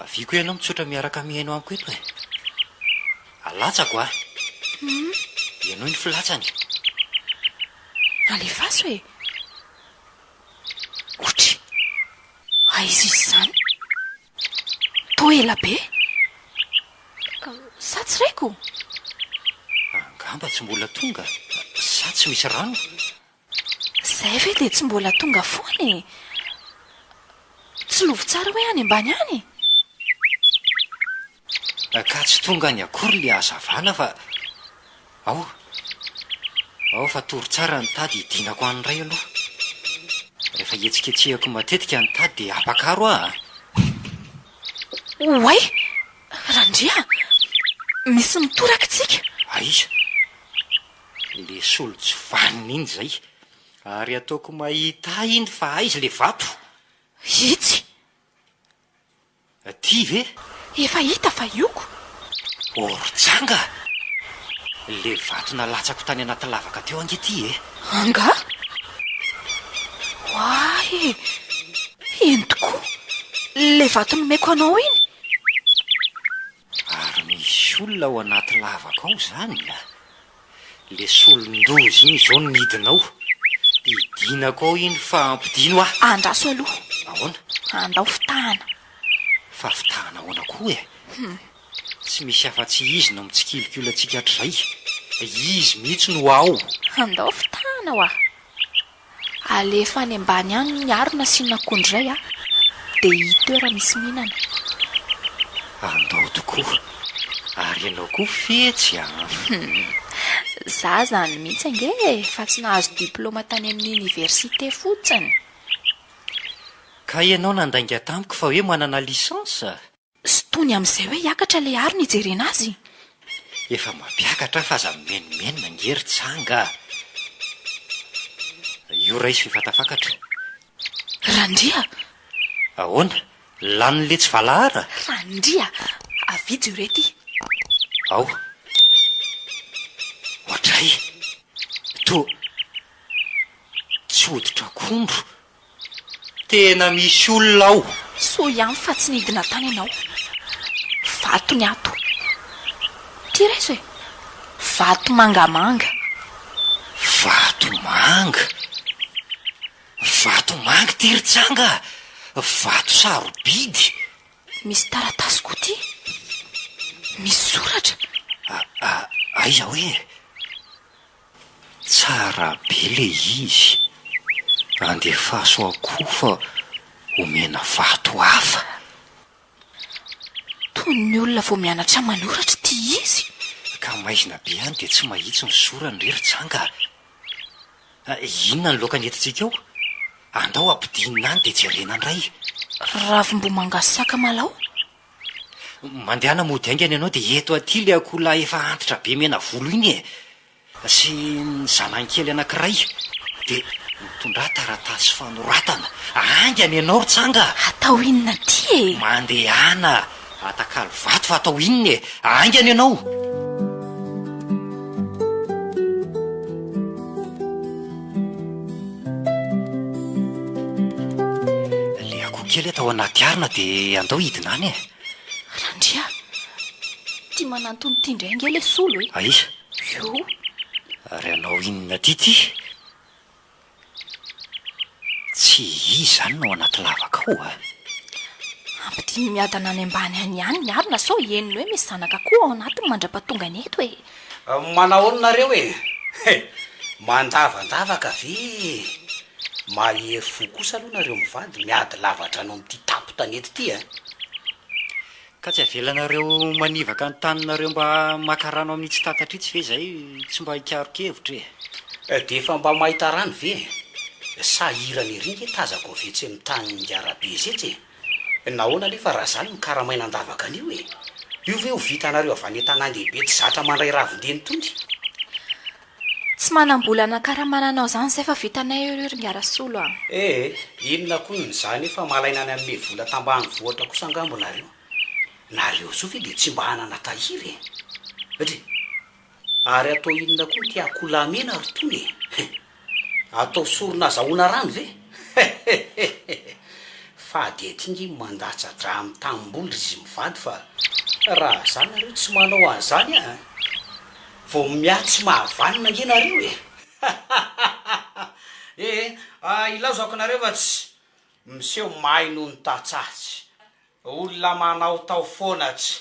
Avia koa ianao mitsotra miaraka mihaino amiko eto e! Alatsako a! Henoy ny filatsany. Alefaso e! Otry! Aiza izy izany? Toa ela be? Sa tsy raiko? Angamba tsy mbola tonga, sa tsy misy rano? Izay ve dia tsy mbola tonga foana e? Tsilovy tsara hoe any ambany any? Ka tsy tonga any akory ilay hazavana fa ao, ao fa tory tsara ny tady hidinako any indray aloha. Rehefa hetsiketsehako matetika ny tady dia ampakaro aho a! Oay! Randria a! Misy mitoraka tsika! Aiza? Le solo tsy vanona iny izay. Ary ataoko mahita ahy iny fa aiza le vato? Itsy! Aty ve? Efa hita fa ioko. Orjanga! Le vato nalatsako tany anaty lavaka teo ange ty e! Angaha? Oay e! Eny tokoa! Le vato nomeko anao iny! Ary misy olona ao anaty lavaka ao izany a! Le solon-doza iny izao no midina ao. Hidinako ao iny fa ampidino aho. Andraso aloha. Ahoana? Andao fitahana. Fa fitahana ahoana koa e? Tsy misy afa-tsy izy no mitsikilikolo antsika hatrizay. Izy mihitsy no ao. Andao fitahana hoa. Alefa any ambany any ny harona asiana akondro iray a, dia hita eo raha misy mihinana. Andao tokoa. Ary ianao koa fetsy a! Hum, za zany mihitsy ange e, fa tsy nahazo diplaoma tany amin'ny université fotsiny. Ka ianao nandainga tamiko fa hoe manana licence? Sintoniny amin'izay hoe hiakatra ilay harona hijerena azy. Efa mampiakatra aho fa aza mimenomenona ange ry tsanga a! Io raiso efa tafakatra. Randria! Ahoana? Lanin'ilay tsy valahara? Randria! Avia jereo ity. Ao. Oadray! Toa tsy hoditr'akondro. Tena misy olona ao. Soa ihany fa tsy nidina tany ianao. Vato ny ato. Ty raiso e. Vato mangamanga. Vato manga. Vato manga ity ry tsanga a! Vato sarobidy. Misy taratasy koa ty. Misy soratra. A, aiza hoe? Tsara be le izy. Andefaso akoho fa omena vato hafa. Toy ny olona vao mianatra manoratra ity izy. Ka maizina be any dia tsy mahitsy ny sorany re ry Janga a! Inona ny laoka nentintsika ao? Andao ampidinina any dia jerena indray. Ravimbomanga sakamalaho. Mandehana mody haingana ianao dia eto aty ilay akoholahy efa antitra be mena volo iny e! Sy ny zanany kely anankiray dia mitondrà taratasy fanoratana. Haingana ianao ry Tsanga a! Atao inona aty e? Mandehana atakalo vato fa atao inona e? Haingana ianao! Ilay akoho kely atao anaty arina dia andao hidina any e! Randria, tia manantona ity indray ange ilay solo e! Aiza? Io. Ary hanao inona aty ity? Tsy izy izany no ao anaty lavaka ao a! Ampidino miadana any ambany any ihany ny arina sao henony hoe misy zanak'akoho ao anatiny mandra-pahatongany eto e! Manahoana nareo e? He! Mandavandavaka ve e? Mahery fo kosa aloha nareo mivady miady lava-drano amin'ity tampon-tanety ity a! Ka tsy avelanareo manivaka ny taninareo mba maka rano amin'itsy tatatra itsy ve izay tsy mba hikaroka hevitra e? Dia efa mba mahita rano ve e? Sahirana ery nge tazako avy etsy amin'ny tanin'i Arabe etsy e! Nahoana anefa raha zany no karamaina andavaka an'io e? Io ve ho vitanareo avy any an-tanàn-dehibe tsy zatra mandray ravin-deny tony? Tsy manam-bola hanakaramana anao izany izay fa vitanay io ry Ngarasolo a! Eh! Inona koa ny zany efa malaina ny hanome vola tambanivohitra kosa angamba nareo. Nareo zao ve dia tsy mba hanana tahiry e? Dry! Ary atao inona koa ity akoholahy mena ry tony e? He! Atao sorona azahoana rano ve? Hehehehe! Fady aty nge mandatsa-drà amin'ny tanimboly ry izy mivady fa raha za nareo tsy manao an'izany an! Vao miahy tsy mahavanona ange nareo e! Ee, ilaozako nareo fa tsy miseho mahay noho ny tantsaha tsy. Olona manaotao foana tsy.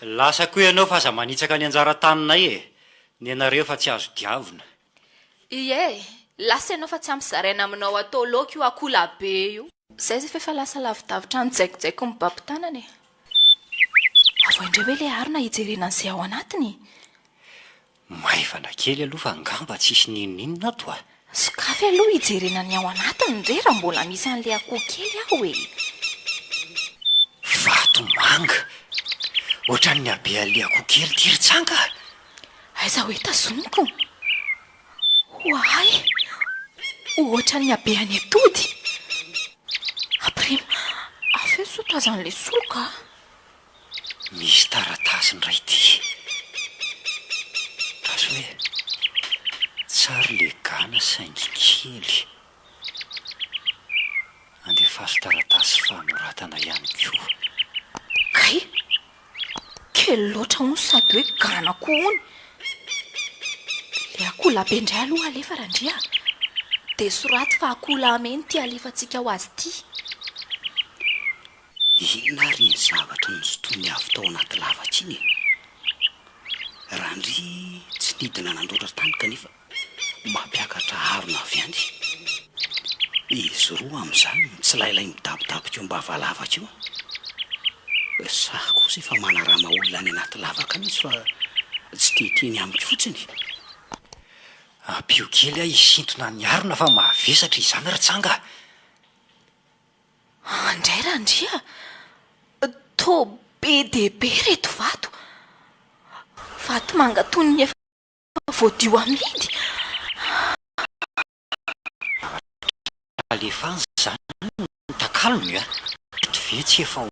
Lasa koa ianao fa aza manitsaka ny anjara taninay e! Ny anareo efa tsy azo diavina. Ie, lasa ianao fa tsy ampy zaraina aminao atao laoka io akoholahy be io. Zay zay f'efa lasa lavidavitra any jaikojaiko mibaby tanana e. Avoay indray hoe ilay harona hijerena an'izay ao anatiny? Maivana kely aloha fa angamba tsisy n'inon'inona ato a! Sokafy aloha hijerena ny ao anatiny re raha mbola misy an'ilay akoho kely ao e! Vato manga! Ohatran'ny habean'ilay akoho kely ity ry Tsanga a! Aiza hoe tazomiko? Oay! Ohatran'ny habean'ny atody! Aprimo, afeno sao tazan'ilay soloka a! Misy taratasy indray ity. Andraso hoe. Tsara ilay gana saingy kely. Andefaso taratasy fanoratana ihany koa. Kay! Kely loatra hono sady hoe gana koa hono. Ilay akoholahy be indray aloha alefa Randria a! Dia soraty fa akoholahy mena ity alefantsika ho azy ity. Inona ary iny zavatra nosintoniny avy tao anaty lavaka iny e? Randria tsy nidina nandoatra tany kanefa mampiakatra harona avy any. Izy roa amin'izany mitsilailay midabodaboka eo am-bava lavaka eo. Sa kosa efa manarama olona any anaty lavaka any izy fa tsy te hiteny amiko fotsiny? Ampio kely aho hisintona ny harona fa mavesatra izany ry Tsanga a! Andray Randria, toa be dia be ireto vato. Vato manga toy ny efa voadio amidy. Alefa any izany ny takalony a! Eto ve tsy efa ho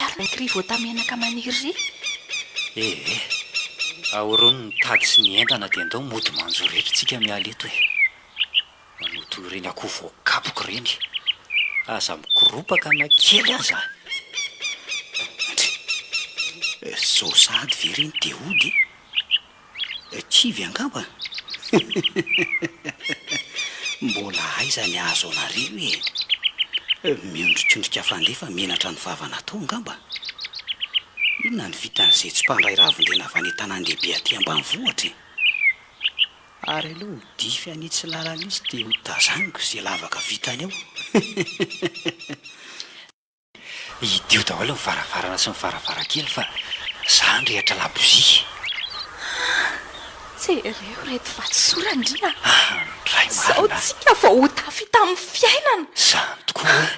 Ary ny kri voatamenaka maniry ry. Ee, ahorony ny tady sy ny entana dia ndao mody manjoretra tsika miala eto e. Manao toy ireny akoho voakapoka ireny. Aza mikoropaka na kely aza. Ndry, zao sahady ve ireny dia hody e? Kivy angamba? Mbola aiza ny ahazo anareo e? Miondrikondrika fandefa menatra ny vava natao angamba? Inona no vitan'izay tsy mpandray ravin-dena avy any an-tanàn-dehibe aty ambanivohitra e? Ary aleo ho dify an'itsy lalana itsy dia ho tazaniko izay lavaka vitany ao. Hidio daholo ny varavarana sy ny varavarankely fa za handrehitra labozia. Jereo ireto vatosoa Randria a! Andray Izao marina a! tsika vao ho tafita amin'ny fiainana! Zany tokoa e!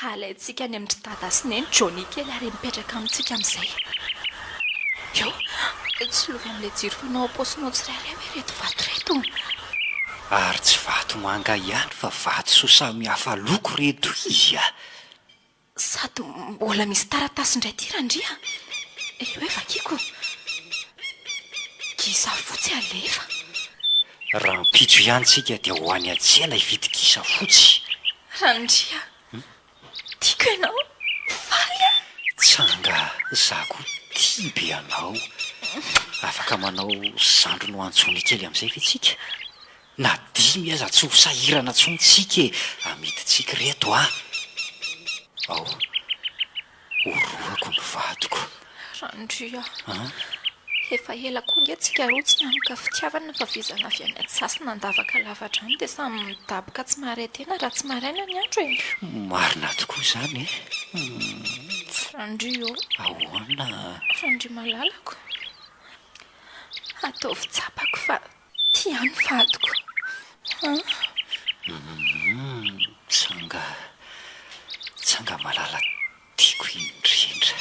Alaintsika any amin-dry Dada sy Neny Johnny kely ary mipetraka amintsika amin'izay. Eo, tsilovy amin'ilay jiro fanao am-paosinao tsirairay hoe ireto vato ireto. Ary tsy vato manga ihany fa vatosoa samihafa loko ireto izy a! Sady mbola misy taratasy indray ity Randria a! Eo hoe vakiko. Gisa fotsy alefa. Rahampitso ihany tsika dia ho any an-tsena hividy gisa fotsy. Randria, tiako ianao, faly aho. Tsanga, za koa tia be anao. Afaka manao zandriny ho an'i kely amin'izay ve tsika? Na dimy aza tsy ho sahirana intsony tsika e! Amidintsika ireto an! Ao. Horohako ny vadiko. Randria a! Efa ela koa ange tsika roa tsy nianoka fitiavana fa vizana avy any an-tsaha sy nandavaka lava-drano dia samy midaboka tsy maharay tena raha tsy maraina ny andro e! Marina tokoa izany e! Randria ô! Ahoana? Randria malalako, ataovy tsapako fa tia ahy ny vadiko an! Humm, tsanga, tsanga malala tiako indrindra.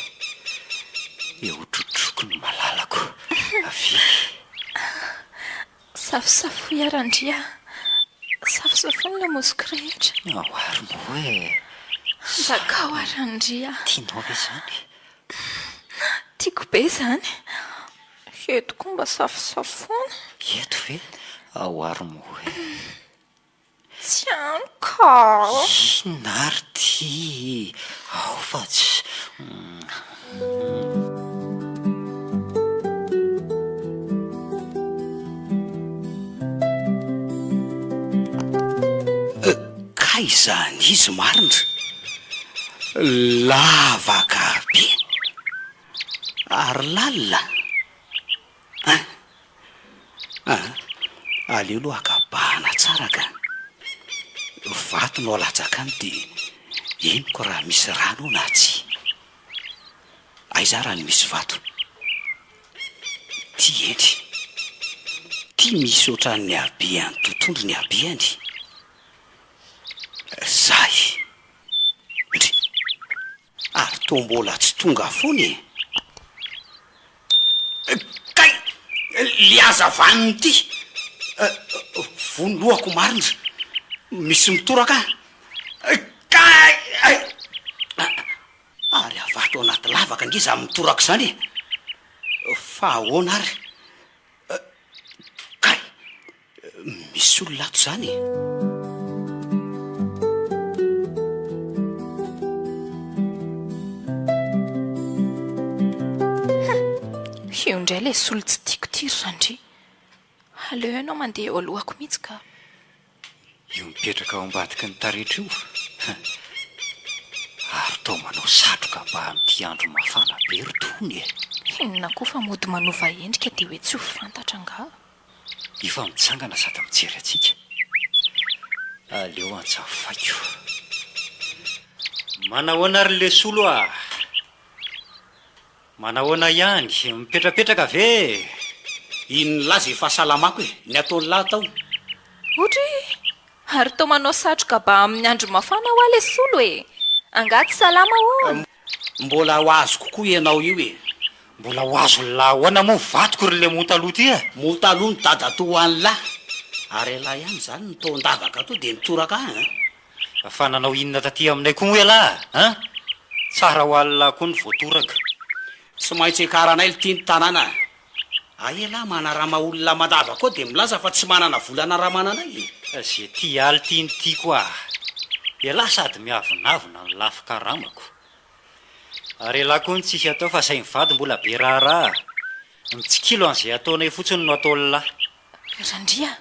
Eo trotroko ny malalako, avia. Safosafoy aho Randria a! Safosafoy ny lamosiko rehetra. Ao ary moa e! Anjakao aho Randria a! Tianao ve izany? Tiako be izany. Eto koa mba safosafoina. Eto ve? Ao ary moa e! Tsy any ka! Inona ary ity? Ao fa tsy. Kay izany izy marina! Lavaka be! Ary lalina an! An! Aleo aloha haka bahana tsara ka! Vato no alatsaka any dia henoko raha misy rano ao na tsia. Aiza ary no misy vato? Ty eny. Ty misy ohatran'ny habean'ny totohondry ny habeany. Zay. Ndry. Ary toa mbola tsy tonga foana e! Kay! Le hazavaniny ity! Voa ny lohako marina! Misy mitoraka an! Kay! Ary avy ato anaty lavaka ange izany mitoraka izany e! Fa ahoana ary? Kay! Misy olona ato izany e! Io indray ilay solo tsy tiako ity ry Randria. Aleo ianao mandeha eo alohako mihitsy ka. Io mipetraka ao ambadiky ny taretra io ary toa manao satroka ba amin'ity andro mafana be ry Tony e! Inona koa fa mody manova endrika dia hoe tsy ho fantatra angaha? Efa mitsangana sady mijery antsika. Aleo antsafaiko. Manahoana ry Lesolo a! Manahoana ihany? Mipetrapetraka ve e? Iny nilaza efa salamako e! Ny ataon'lah atao. Odry! Ary toa manao satroka ba amin'ny andro mafana hoa le solo e! Angaha tsy salama hono? Mbola ho azoko koa ianao io e! Mbola ho azon'lah ahoana moa ny vadiko ry le montaloha ty e? Montaloha ny dadatoa an'lah! Ary elah ihany izany no tao an-davaka tao dia nitoraka ahy an! Fa nanao inona taty aminay koa moa ialahy an? Tsara ho an'lah koa ny voatoraka. Tsy maintsy hiakaranay lty ny tanàna. Hay elah manarama olona mandava koa dia milaza fa tsy manana vola anaramana anay e! Ze tia aly ty no tiako ah! Elah sady miavonavona no lafo karamako. Ary elah koa no tsisy atao fa zay mivady mbola be raharaha. Mitsikilo an'izay ataonay fotsiny no ataon'lah. Randria,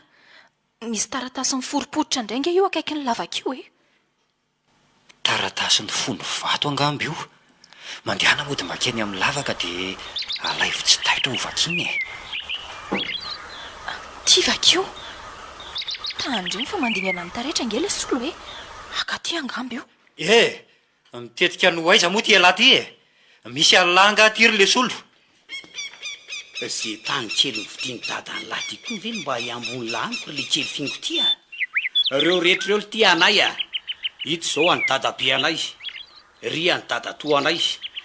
misy taratasy miforiporitra indray ange io akaikin'ny lavaka io e! Taratasy nifono vato angamba io. Mandehana mody makeny amin'ny lavaka dia alaivo tsy taitra ho vakiana e. Ty vakio. Tandremo fa mandingana ny taretra ange le solo e. Haka aty angamba io. Eh! Mitetika ny ho aiza moa ty ialahy ty e? Misy an'lah angaha ty ry lesolo? Ze tany kely novidian'i dadan'lah ty koa ve no mba hiambon'lah amiko ry lekely fingo ty a! Reo rehetra reo lty anay a! Ito zao an'i dadabe anay, ry an'i dadatoa anay,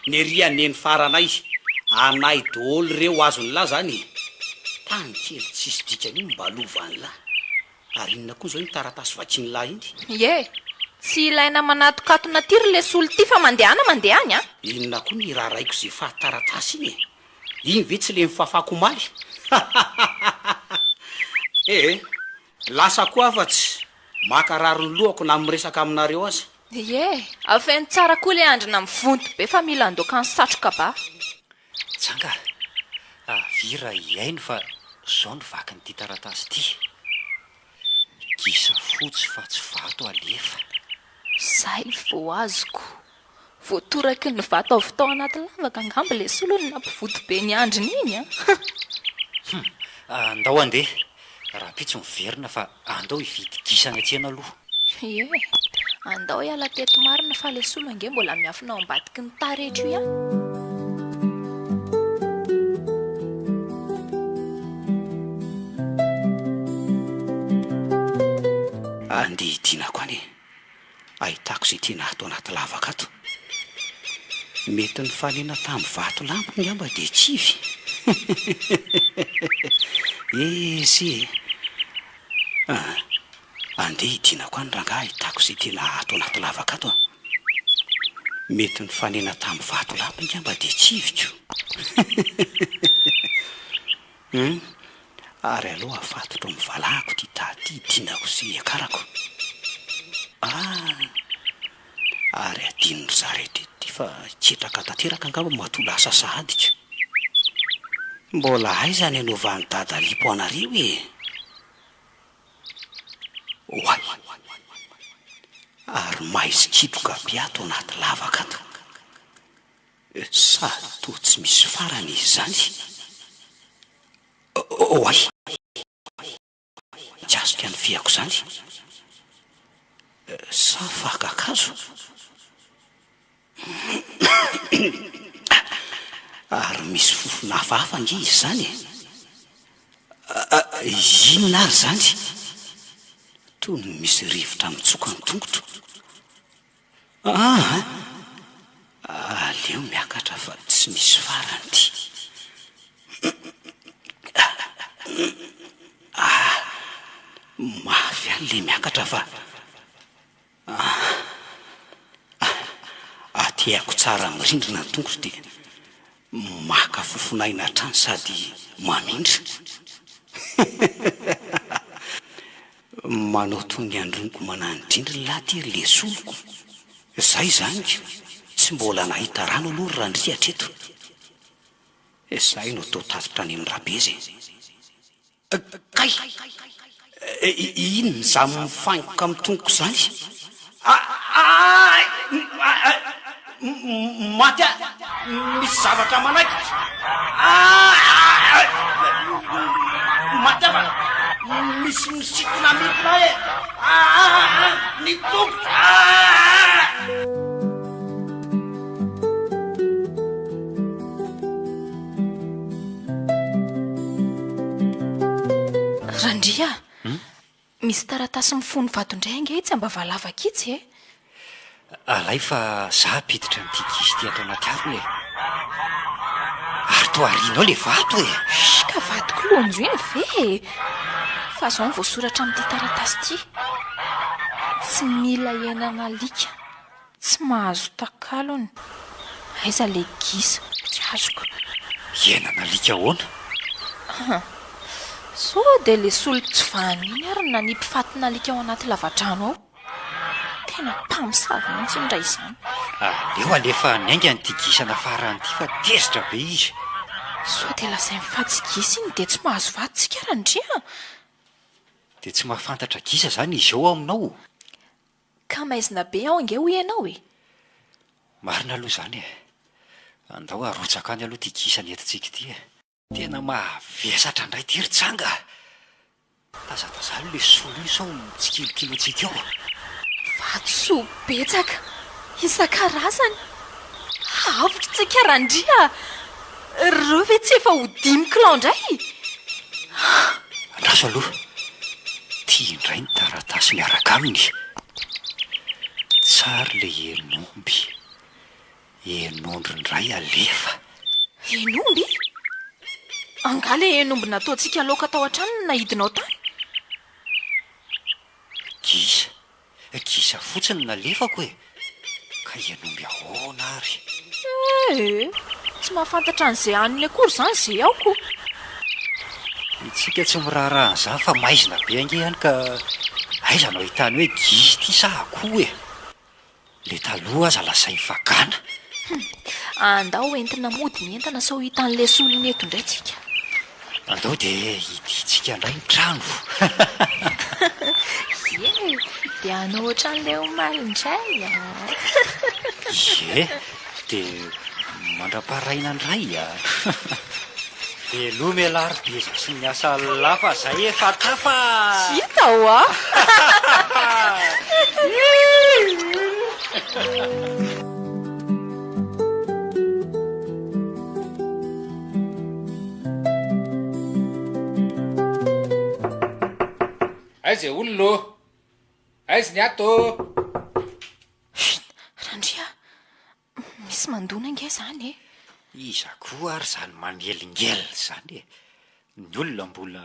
ny ery an'i neny fara anay, anay daholo reo azon'lah zany e! Tany kely tsisy dikany io no mba lovan'lah. Ary inona koa izao iny taratasy vakian'lah iny? Ie, tsy ilaina manatokatona aty ry lesolo ty fa mandehana mandeha any a! Inona koa ny iraharaiko ze faty taratasy iny e? Iny ve tsy le nifafako omaly? Ee, lasa koa afatsy mankarary ny lohako na miresaka aminareo aza. Ie, afeno tsara koa le andrina mivonto be fa mila andoaka ny satroka ba. Janga a! Avia raha hihaino fa zao no vakin'ity taratasy ity. Gisa fotsy fa tsy vato alefa. Zay vao azoko. Voatoraky ny vato avy tao anaty lavaka angamba ilay solony nampivoto be ny andriny iny an! Hum! Andao handeha. Rahampitso miverina fa andao hividy gisa any an-tsena aloha. Ie, andao hiala teto marina fa le solo ange mbola miafina ao ambadiky ny taretra io ihany. Andeha hidinako any e! Ahitako izay tiana ato anaty lavaka ato. Mety nifanena tamin'ny vatolampy ngamba dia kivy. Esy e! Ah, andeha hidinako any rangahy ahitako izay tena ato anaty lavaka ato a! Mety nifanena tamin'ny vatolampy ngamba dia kiviko. Hum, ary aleo afatotro amin'ny valahako ity tady ity hidinako sy hiakarako. Ah! Ary adinon'ny zareo teto ity fa ketraka tanteraka angamba matoa lasa sahady ka. Mbola aiza ny anaovan'i dada lipo anareo e? Oay! Ary maizin-kiboka be ato anaty lavaka ato. Sa toa tsy misy farany izy izany? Oay! Mikasika ny fihako izany? Sa fakan-kazo? Ary misy fofona hafahafa ange izy izany e! Inona ary izany? Toy ny misy rivotra mitsoka ny tongotro. Aa! Aleo miakatra fa tsy misy farany ity. Ah! Mafy ihany le miakatra fa ah! Atehako tsara amin'ny rindrina ny tongotro dia maka fofon'aina hatrany sady mamindra. Manao toy ny androngo manani-drindrina lahy ty ry lesoloko. Zay zany ko! Tsy mbola nahita rano aloha ry Randria hatreto. Zay no atao tatitra any amin'i Rabezy e. Kay! Inona izany mifangoka amin'ny tongoko izany? Ay! Maty aho! Misy zavatra manaikitra! Ay! Maty aho fa misy misintona midina ahy e! Ay! Ny tongotro! Ay! Randria, Misy taratasy mifono vato indray ange itsy ambavalavaka itsy e! Alay fa za hampiditra an'ity gisa ity ato anaty harona e! Ary toa arianao le vato e! Shh ka vadiko lonjo iny ve e! Fa zao no voasoratra amin'ity taratasy ity, Tsy mila henan'alika. Tsy mahazo takalony. Aiza le gisa? Tsy azoko. Henan'alika ahoana? An! Sao dia le solon-tsivana iny ary no nanipy fatin'alika ao anaty lavadrano ao? Tena mpamosavy mihitsy iny raha izany. Aleo alefa haingana ity gisa nafarany ity fa tezitra be izy. Sao dia lazainy fa tsy gisa iny dia tsy mahazo vato tsika Randria a! Dia tsy mahafantatra gisa izany izy ao aminao? Ka maizina be ao ange hoy ianao e! Marina aloha izany e! Andao arotsaka any aloha ity gisa nentintsika ity e. Tena mavesatra indray ity ry Tsanga a! Tazatazano ilay solo io sao mitsikilokilo antsika eo. Vatosoa betsaka isan-karazany. Avotra tsika Randria a! Ireo ve tsy efa ho dimy kilao indray? Andraso aloha. Ity indray ny taratasy miaraka aminy. Tsara ilay hen'omby. Hen'ondry indray alefa. Hen'omby? Angaha ilay hen'omby nataontsika laoka tao an-trano no naidinao tany? Gisa, gisa fotsiny no nalefako e! Ka hen'omby ahoana ary? Ee, tsy mahafantatra an'izay haniny akory izany izay ao ko! Isika tsy miraharaha an'izany fa maizina be ange any ka aiza no ahitany hoe gisa ity sa akoho e! Le taloha aza lazainy fa gana. Hum, andao entina mody ny entana sao hitan'ilay solony eto indray tsika. Andao dia hidintsika indray ny trano. Ie, dia hanao ohatran'ilay omaly indray an. Ie, dia mandra-paraina indray an. Veloma ialahy ry Beza sy ny asan'lah fa zay efa tafa a! Hita hoa! Aiza e olona ô? Aiza ny ato ô? Chut! Randria Misy mandona ange izany e! Iza koa ary izany manelingelina izany e! Ny olona mbola.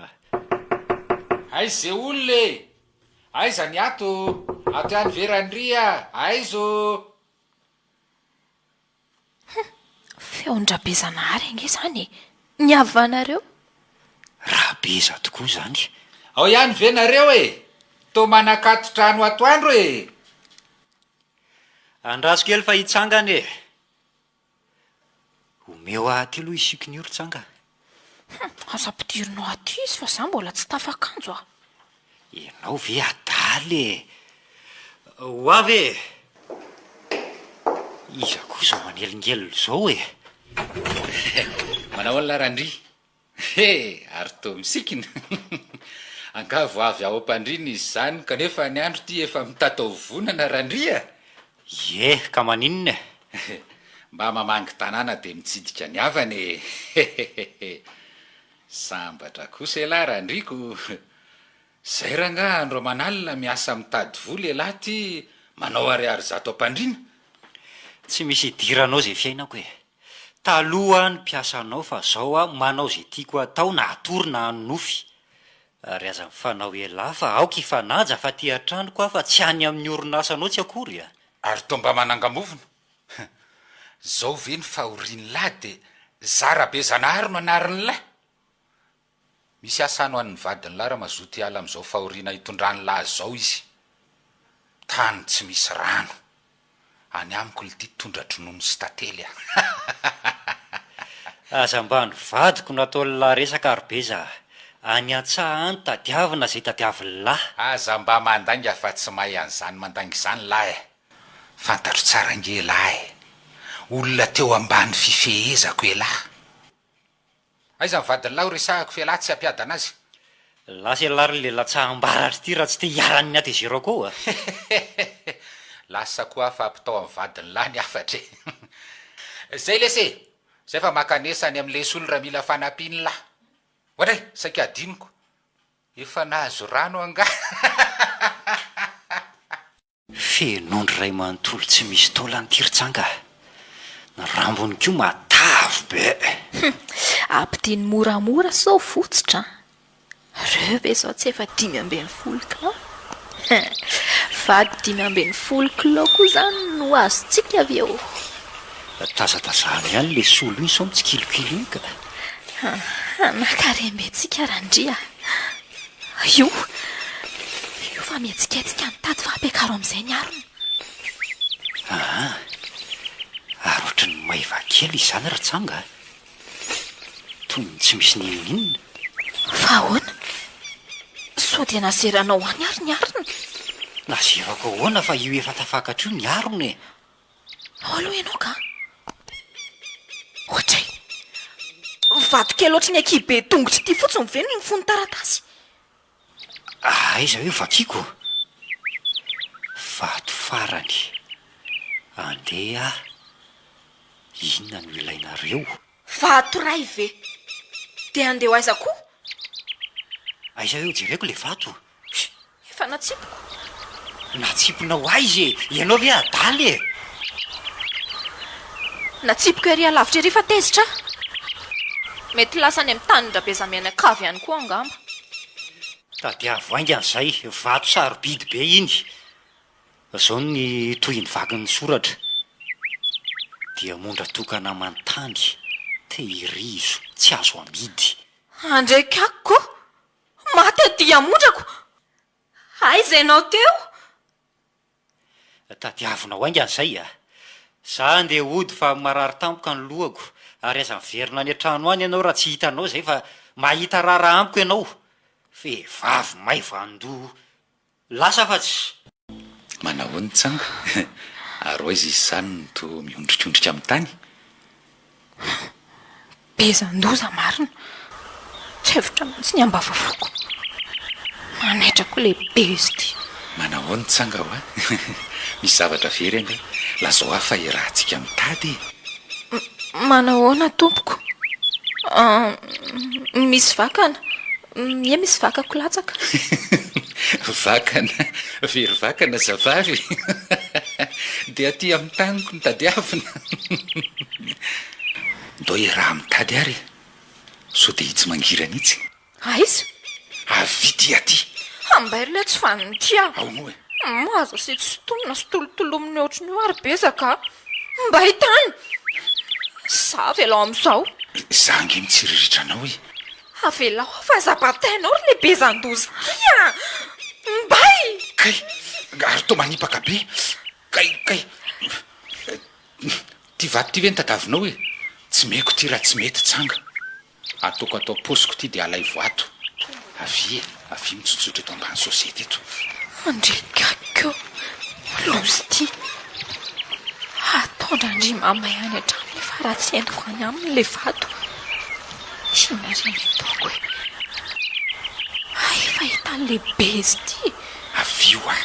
Aiza ze olona e! Aiza ny ato? Ato ihany ve Randria? Aiza ô! Hum! Feon-dRabezanahary ange izany e! Ny havanareo? Rabeza tokoa izany. Ao ihany ve nareo e! Toa manakato trano atoandro e! Andraso kely fa hitsangana e! Omeo ahy aty aloha i Sikiny io ry Tsanga a! Hum, aza ampidirinao aty izy fa za mbola tsy tafakanjo a! Ianao ve adala e! Ho avy e! Iza koa izao manelingelina izao e! Manao ahoana Randria? He! Ary toa misikina? Angaha vao avy ao am-pandriana izy izany kanefa ny andro ity efa mitatao vonana Randria? Ie, ka maninona e? Mba mamangy tanàna dia mitsidika ny havana e! Hehehehe! Sambatra kosa elah Randria ko! Zay rangaha andro aman'alina miasa mitady vola elah ty manao ariary zato am-pandriana? Tsy misy idiranao izay fiainako e! Taloha aho ny mpiasanao fa zao aho manao ze tiako atao na hatory na hanonofy. Ary aza mifanao elah fa aoka hifanaja fa aty an-tranoko aho fa tsy any amin'ny orinasanao tsy akory a! Ary toa mba manangamovona? Zao ve ny fahorian'lah de za Rabezanahary no anarin'lah? Misy asa any ho an'ny vadin'lah raha mazoto hiala amin'izao fahoriana itondran'lah azy izao izy. Tany tsy misy rano. Any amiko lty tondra-dronono sy tantely a! Aza mba ny vadiko no ataon'lah resaka ry Beza a! Any an-tsaha any tadiavina izay tadiavin'lah. Aza mba mandainga fa tsy mahay an'izany mandainga izany lah e! Fantatro tsara ange elah e! Olona teo ambany fifehezako elah. Aiza ny vadin'lah ho resahako f'elah tsy hampiadana azy. Lasa elah ry le latsaham-baratra ity raha tsy te hiharan'ny hatezerako ao a! Hehehehe! Lasa koa aho fa ampitao amin'ny vadin'lah ny hafatra e! Zay lesy e! Zay fa mankanesa any amin'i lesolo raha mila fanampian'lah. Oadray! Saika adinoko. Efa nahazo rano angaha? Fen'ondry iray manontolo tsy misy taolany ity ry Tsanga a! Ny rambony koa matavy be! Hum! Ampidino moramora sao votsotra an! Reo ve zao tsy efa 15 kilao? Hum! Vady 15 kilao koa zany no azontsika avy eo! Tazatazano ihany le solo iny sao mitsikilokilo iny ka! Hum! Mankarem-be tsika Randria a! Io! Io fa mihetsiketsika ny tady fa ampiakaro amin'izay ny harona. Aa! Ary ohatry ny maiva kely izany ry Tsanga a! Toy ny tsy misy n'inon'inona. Fa ahoana? Sao dia nazeranao any ary ny harona? Nazerako ahoana fa io efa tafakatra io ny harona e! Ao aloha ianao ka! Vato kely ohatry ny ankihibe tongotra ity fotsiny ve no mifono taratasy? Aiza hoe vakiko? Vato farany. Andeha aho. Inona no ilainareo? Vato iray ve? Dia andeha ho aiza koa? Aiza hoe hojereko ilay vato? Efa natsipiko. Natsipinao aiza e? Ianao ve adala e? Natsipiko ery alavitra ery fa tezitra aho. Mety lasa any amin'ny tanin-dRabezamianakavy ihany koa angamba. Tadiavo haingana izay, vato sarobidy be iny. Izao ny tohin'ny vakin'ny soratra, Diamondra tokana aman-tany, tehirizo, tsy azo amidy. Andrekako! Maty ny diamondrako! Aiza ianao teo? Tadiavinao haingana izay a! Za andeha hody fa marary tampoka ny lohako ary aza miverina any an-trano any ianao raha tsy hitanao izay fa mahita raharaha amiko ianao! Vehivavy maivan-doha lasa fa tsy. Manahoana tsanga? Ary ho aiza izy izany no toa miondrikondrika amin'ny tany? Bezandoza marina. Tsy hevitra mihitsy ny ambavafoko. Manaitra koa ilay bezy ity. Manahoana tsanga hoa? Misy zavatra very angaha? Lazao ahy fa iarahantsika mitady e! Manahoana tompoko? Misy vakana. Ie misy vakako latsaka. Vakana, very vakana zavavy Dia aty amin'ny taniko no tadiavina. Ndao iaraha mitady ary e! Sao dia itsy mangirana itsy. Aiza? Avia ty aty. Ambairo ilay tsy vanona ity ah. Ao moa e. Aza sintosintomina sy tolotolomina ohatran'io ary bezaka a. Mbay tany! Za avelao amin'izao. Za ange mitsiriritra anao e. Avelao aho fa aza batainao ry le bezandoza ity a! Mbay! Kay! Ary toa manipaka be! Kay! Kay! Ty vato ty ve no tadavinao e? Tsy meko ty raha tsy mety tsanga. Ataoko ato am-paosiko ity dia alaivo ato. Avia e, avia mitsotsotra eto ambany sosety eto. Andriakako, loza ity. Ataon-dRandria mamay any an-trano nefa raha tsy entiko any aminy ilay vato. Inona re ny ataoko e? Hay efa hitan'ilay bezy ity e. Avia hoa,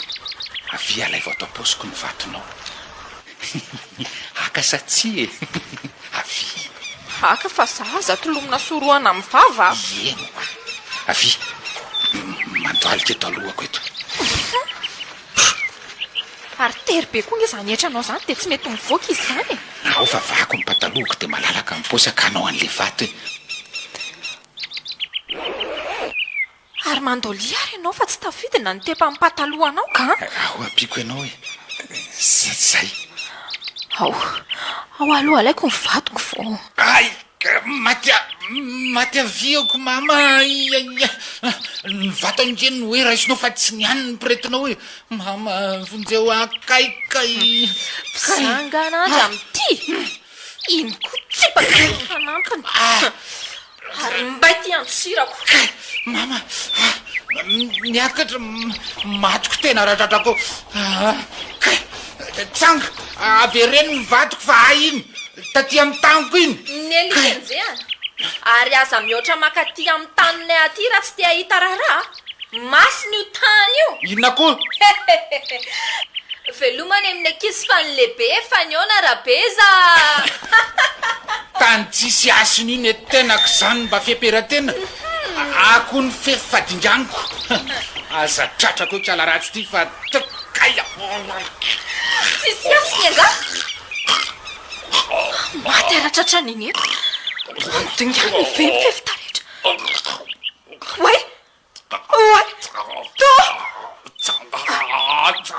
avia alaivo ato am-paosiko ny vatonao. Haka sa tsia e? Avia. Haka fa za aza tolomina sorohana amin'ny vava a! Ieny hoa. Avia. Mandohalika eto alohako eto. Ary tery be koa nge zany hetranao zany dia tsy mety mivoaka izy zany e! Ao fa vahako ny patalohako dia malalaka ny paosy hakanao an'ilay vato e! Ary mandolia ary ianao fa tsy tafidina ny tepan'ny patalohanao ka! Ao ampiako ianao e! Zay! Ao, ao aloha alaiko ny vatoko vao. Ay! Maty a! Maty aviako mama a! Ny vato ange no hoe raisinao fa tsy ny any ny pretinao e! Mama vonjeo ahy kay kay! Mizanganandra amin'ity! Iny koa tsipaka ny fanampiny. Ary mbay ty andosirako. Kay! Mama ah! Miakatra matiko tena ratratrako ah! Kay! Tsanga! Avereno ny vadiko fa ahy iny! Taty amin'ny taniko iny! Neny fenjehana! Ary aza mihoatra mankaty amin'ny taninay aty raha tsy te hahita raharaha! Masina io tany io! Inona koa? Hehehehe! Veloma any amin'ny ankizy fa ny lehibe efa nihaona Rabeza a! Tany tsisy hasiny iny e tenako zany mba feperatena aho koa ny fefy fa dinganiko aza tratrako eo kala ratsy ty fa kay a! Tsisy hasiny angaha? Maty ara-tratran'iny eto. Dinganiny ve ny fefy taretra? Oay! Oay! To!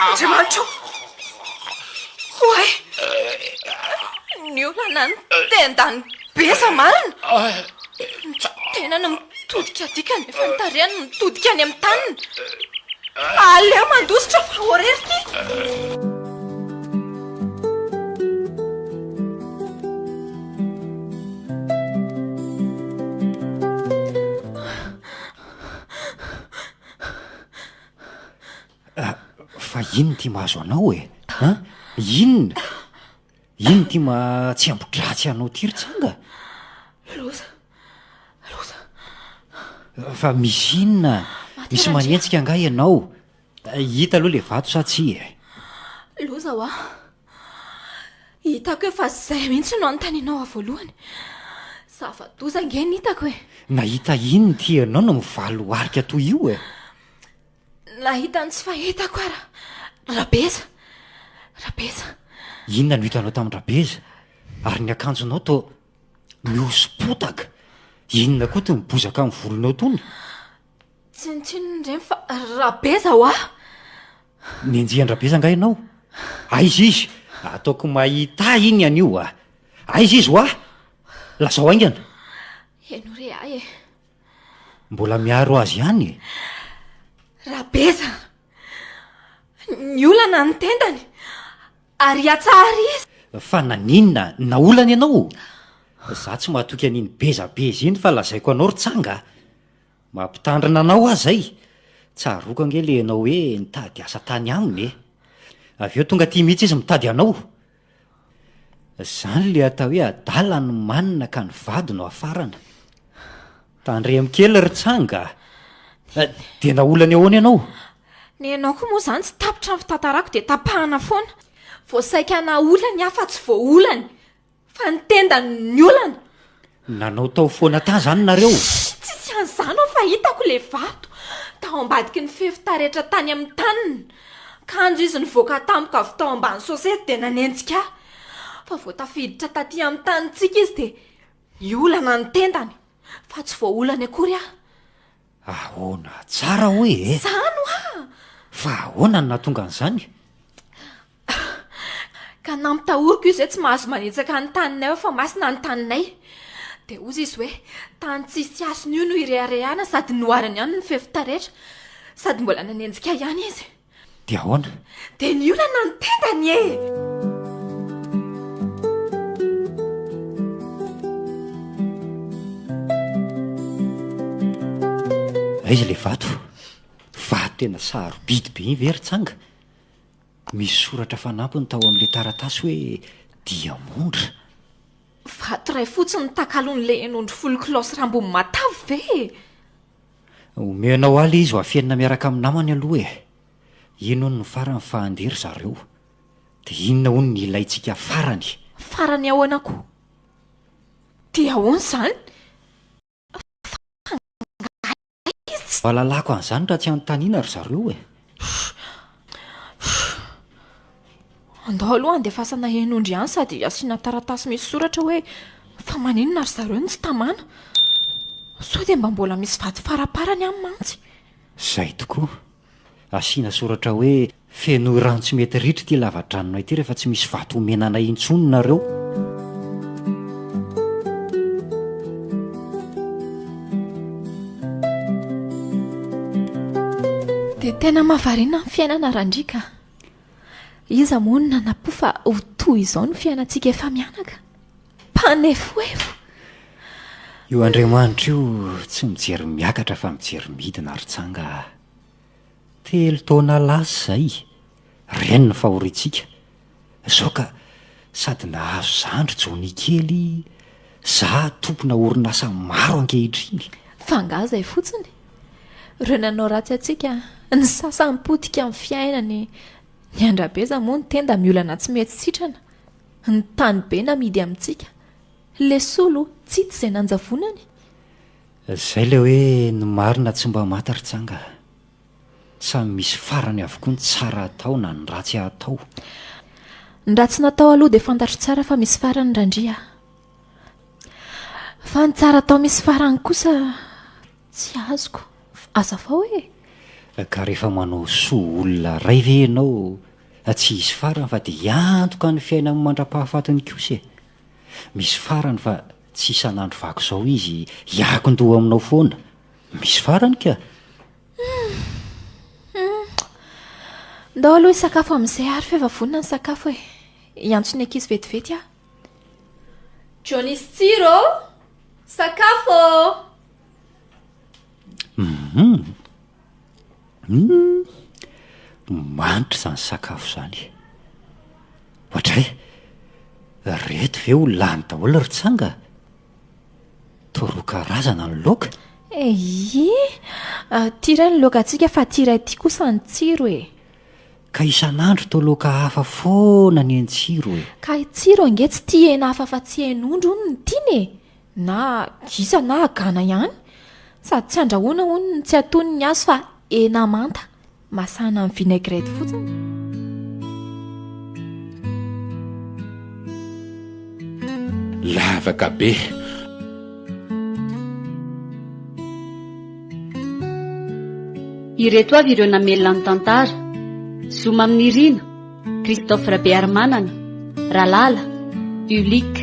Andriamanitra ô! Oay! Ny olana ny tendany beza marina! Ny tenany mitodika aty kanefa ny tarehiny mitodika any amin'ny taniny. Aleo mandositra fa horery ity! Fa inona ity mahazo anao e? An? Inona? Inona ity maha tsy ambo-dratsy anao ity ry Tsanga? Loza. Fa misy inona? Maty Misy Randria. manenjika angaha ianao? Hita aloha le vato sa tsia e? Loza hoa. Hitako efa izay mihitsy no anontanianao ahy voalohany. Zava-doza ange ny hitako e. Nahita inona ity ianao no mivaloarika toy io e? Nahita ny tsy fahitako aho Rabeza. Rabeza. Inona no hitanao tamin-dRabeza? Ary ny akanjonao toa mihoso-potaka. Inona koa itony bozaka amin'ny volonao itony? Tsinontsinona ireny fa Rabeza hoa! Nenjehan-dRabeza angaha ianao? Aiza izy? Ataoko mahita ahy iny anio a! Aiza izy hoa? Lazao haingana! Henoy re ahy e! Mbola miaro azy ihany e! Rabeza! Niolana ny tendany ary hiatsahary izy! Fa naninona? Naolana ianao? Za tsy mahatoky an'iny bezabeza iny fa lazaiko anao ry tsanga a! Mampitandrina anao aho zay! Tsaroako ange le ianao hoe nitady asa tany aminy e! Avy eo tonga aty mihitsy izy mitady anao! Zany le atao hoe adala ny manina ka ny vady no afarana. Tandremo kely ry tsanga a! Dia naolany ahoana ianao? Ny anao koa moa izany tsy tapitra ny fitantarako dia tapahana foana. Vao saika naolany aho fa tsy voaolany. Fa ny tendany no niolana. Nanao tao foana tany zany nareo? Tsisy an'izany ao fa hitako le vato tao ambadiky ny fefy taretra tany amin'ny taniny. Kanjo izy nivoaka tampoka avy tao ambany sosety dia nanenjika ahy. Fa vao tafiditra taty amin'ny tanintsika izy dia niolana ny tendany. Fa tsy voaolany akory aho. Ahoana tsara hoy e? Izany hoa! Fa ahoana no nahatonga an'izany? Ka nampitahoriko izy hoe tsy mahazo manitsaka ny taninay aho fa masina ny taninay. Dia hozy izy hoe tany tsisy hasina io no ireharehana sady nohariny ihany ny fefy taretra. Sady mbola nanenjika ahy ihany izy. Dia ahoana? Dia niolana ny tendany e! Aiza ilay vato? Vato tena sarobidy be iny ve ry Tsanga? Misy soratra fanampiny tao amin'ilay taratasy hoe diamondra. Vato iray fotsiny takalon'ilay hen'ondry folo kilao sy rambony matavy ve e? Omenao ahy ilay izy ho afenina miaraka amin'ny namany aloha e! Iny hono no farany fa handeha ry zareo. Dia inona hono ny ilaintsika farany? Farany ahoana koa? Dia ahoana izany? Mba lalako an'izany raha tsy anontaniana ry zareo e! Andao aloha handefasana hen'ondry ihany sady asiana taratasy misy soratra hoe fa maninona ry zareo no tsy tamana? Sao dia mba mbola misy vato faraparany any mantsy. Izay tokoa. Asiana soratra hoe Fenoy rano tsy mety ritra ity lava-dranonay ity rehefa tsy misy vato omena anay intsony nareo. Dia tena mahavariana ny fiainana Randria ka. Iza moa no nanapo fa ho toy izao ny fiainantsika efa mianaka? Mpanefoefo! Io Andriamanitra io tsy mijery miakatra fa mijery midina ry tsanga a! Telo taona lasa izay, reny ny fahoriantsika. Zao ka sady nahazo zandry Johnny kely, za tompona orinasa maro ankehitriny. Fa angaha izay fotsiny? Ireo nanao ratsy antsika, ny sasany potika amin'ny fiainany, ny an-dRabeza moa ny tenda miolana tsy mety sitrana, ny tany be namidy amintsika, Lesolo tsy hita izay nanjavonany. Zay le hoe ny marina tsy mba maty ry tsanga a! Samy misy farany avokoa ny tsara atao na ny ratsy atao. Ny ratsy natao aloha dia fantatro tsara fa misy farany Randria a! Fa ny tsara atao misy farany kosa tsy azoko. Azafao e! Ka rehefa manao soa olona ray ve ianao tsy hisy farany fa dia hiantoka ny fiainany mandra-pahafatiny kosa e! Misy farany fa tsy isan'andro vaky izao izy hiakin-doha aminao foana. Misy farany ka! Hum. Ndao aloha hisakafo amin'izay ary fa efa vonona ny sakafo e. Hiantso ny ankizy vetivety aho. Johnny sy Tsiro ô! Sakafo ô! Hum. Hum. Manitra izany sakafo izany. Oadray! Reto ve ho lany daholo ry tsanga? Toa roa karazana ny laoka? Eii! Ty iray ny laokantsika fa ty iray ty kosa ny tsiro e! Ka isan'andro toa laoka hafa foana anie ny tsiro e! Ka i Tsiro ange tsy tia hena hafa fa tsy hen'ondry hono no tiany e! Na gisa na gana ihany. Sady tsy andrahoina hono no tsy atonony ny azy fa hena manta. Masahana amin'ny vinaigrette fotsiny. Lavaka be. Ireto avy ireo namelona ny tantara, Zo Maminirina, Christophe Rabearimanana, Ralala, Ulick.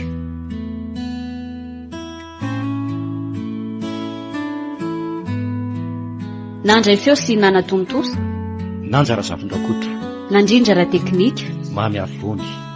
Nandray feo sy nanatontosa. Nanja Razafindrakoto. Nandrindra ara-teknika. Mamy Avony.